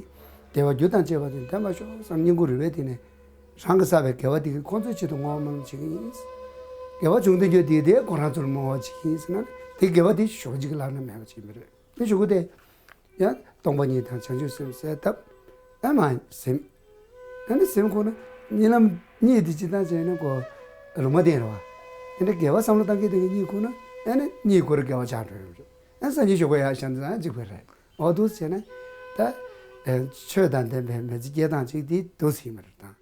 བདེ་བ་རྒྱུ་དང་བཅས་པ་དེ་ལྡན་པར་ཤོག་བསམ་སྙིང་ཁུང་རུས་པའི་གཏིང་ནས་རང་གིས་བསགས་པའི་དགེ་བ་དེ་གས་ཁོང་ཚོའི་ཆེད་དུ་བསྔོ་བ་སྨོན་ལམ་བྱེད་ཀྱི་ཡིན། དགེ་བ་བྱུང་དུས་རྒྱུ་དེ་དེ་ཁོ་རང་ཚོར་བསྔོ་བ་བྱེད་ཀྱི་ཡིན་ཟེར་ན་དེ་དགེ་བ་དེ་ཞོགས་ཀྱི་ལར་ན་མེད་པ་བྱེད་མི་རེད། དེ་ཞུ་གུ་དེ། ཡང་སྟོང་པ་ཉིད་དང་བྱང་ཆུབ་སེམས་གསལ་བཏབ། ཨ་མ་ཟིན། ཨ་ནི་ཟིན་ཁོ་ན་གཉིད་ལམ་གཉིད་དེ་ཅི་ལྟར་བྱས་ན་ཁོ་ལུང་མ་བསྟན་རེད་བ། ཨ་ནི་དགེ་བ་བསམ་བློ་བཏང་གི་དེ་གི་གཉིད་ཁུག་ན་ཨ་ནི་གཉིད་ཁུག་རེ་དགེ་བ་ཆགས་འགྲོ་ཡོང་རེད། ཨ་སང་ཉིན་ཞོགས་པ་ཡར་བཞེངས་ཙང་གཅིག་པ་རེད། འོ་འདུག་བྱས་ན་ད་ཆོས་དང་ལྡན་པའི་མི་ཚེ་སྐྱེལ་སྟངས་གཅིག་དེ་འདུག་ཟིན་མ་རེད་དང་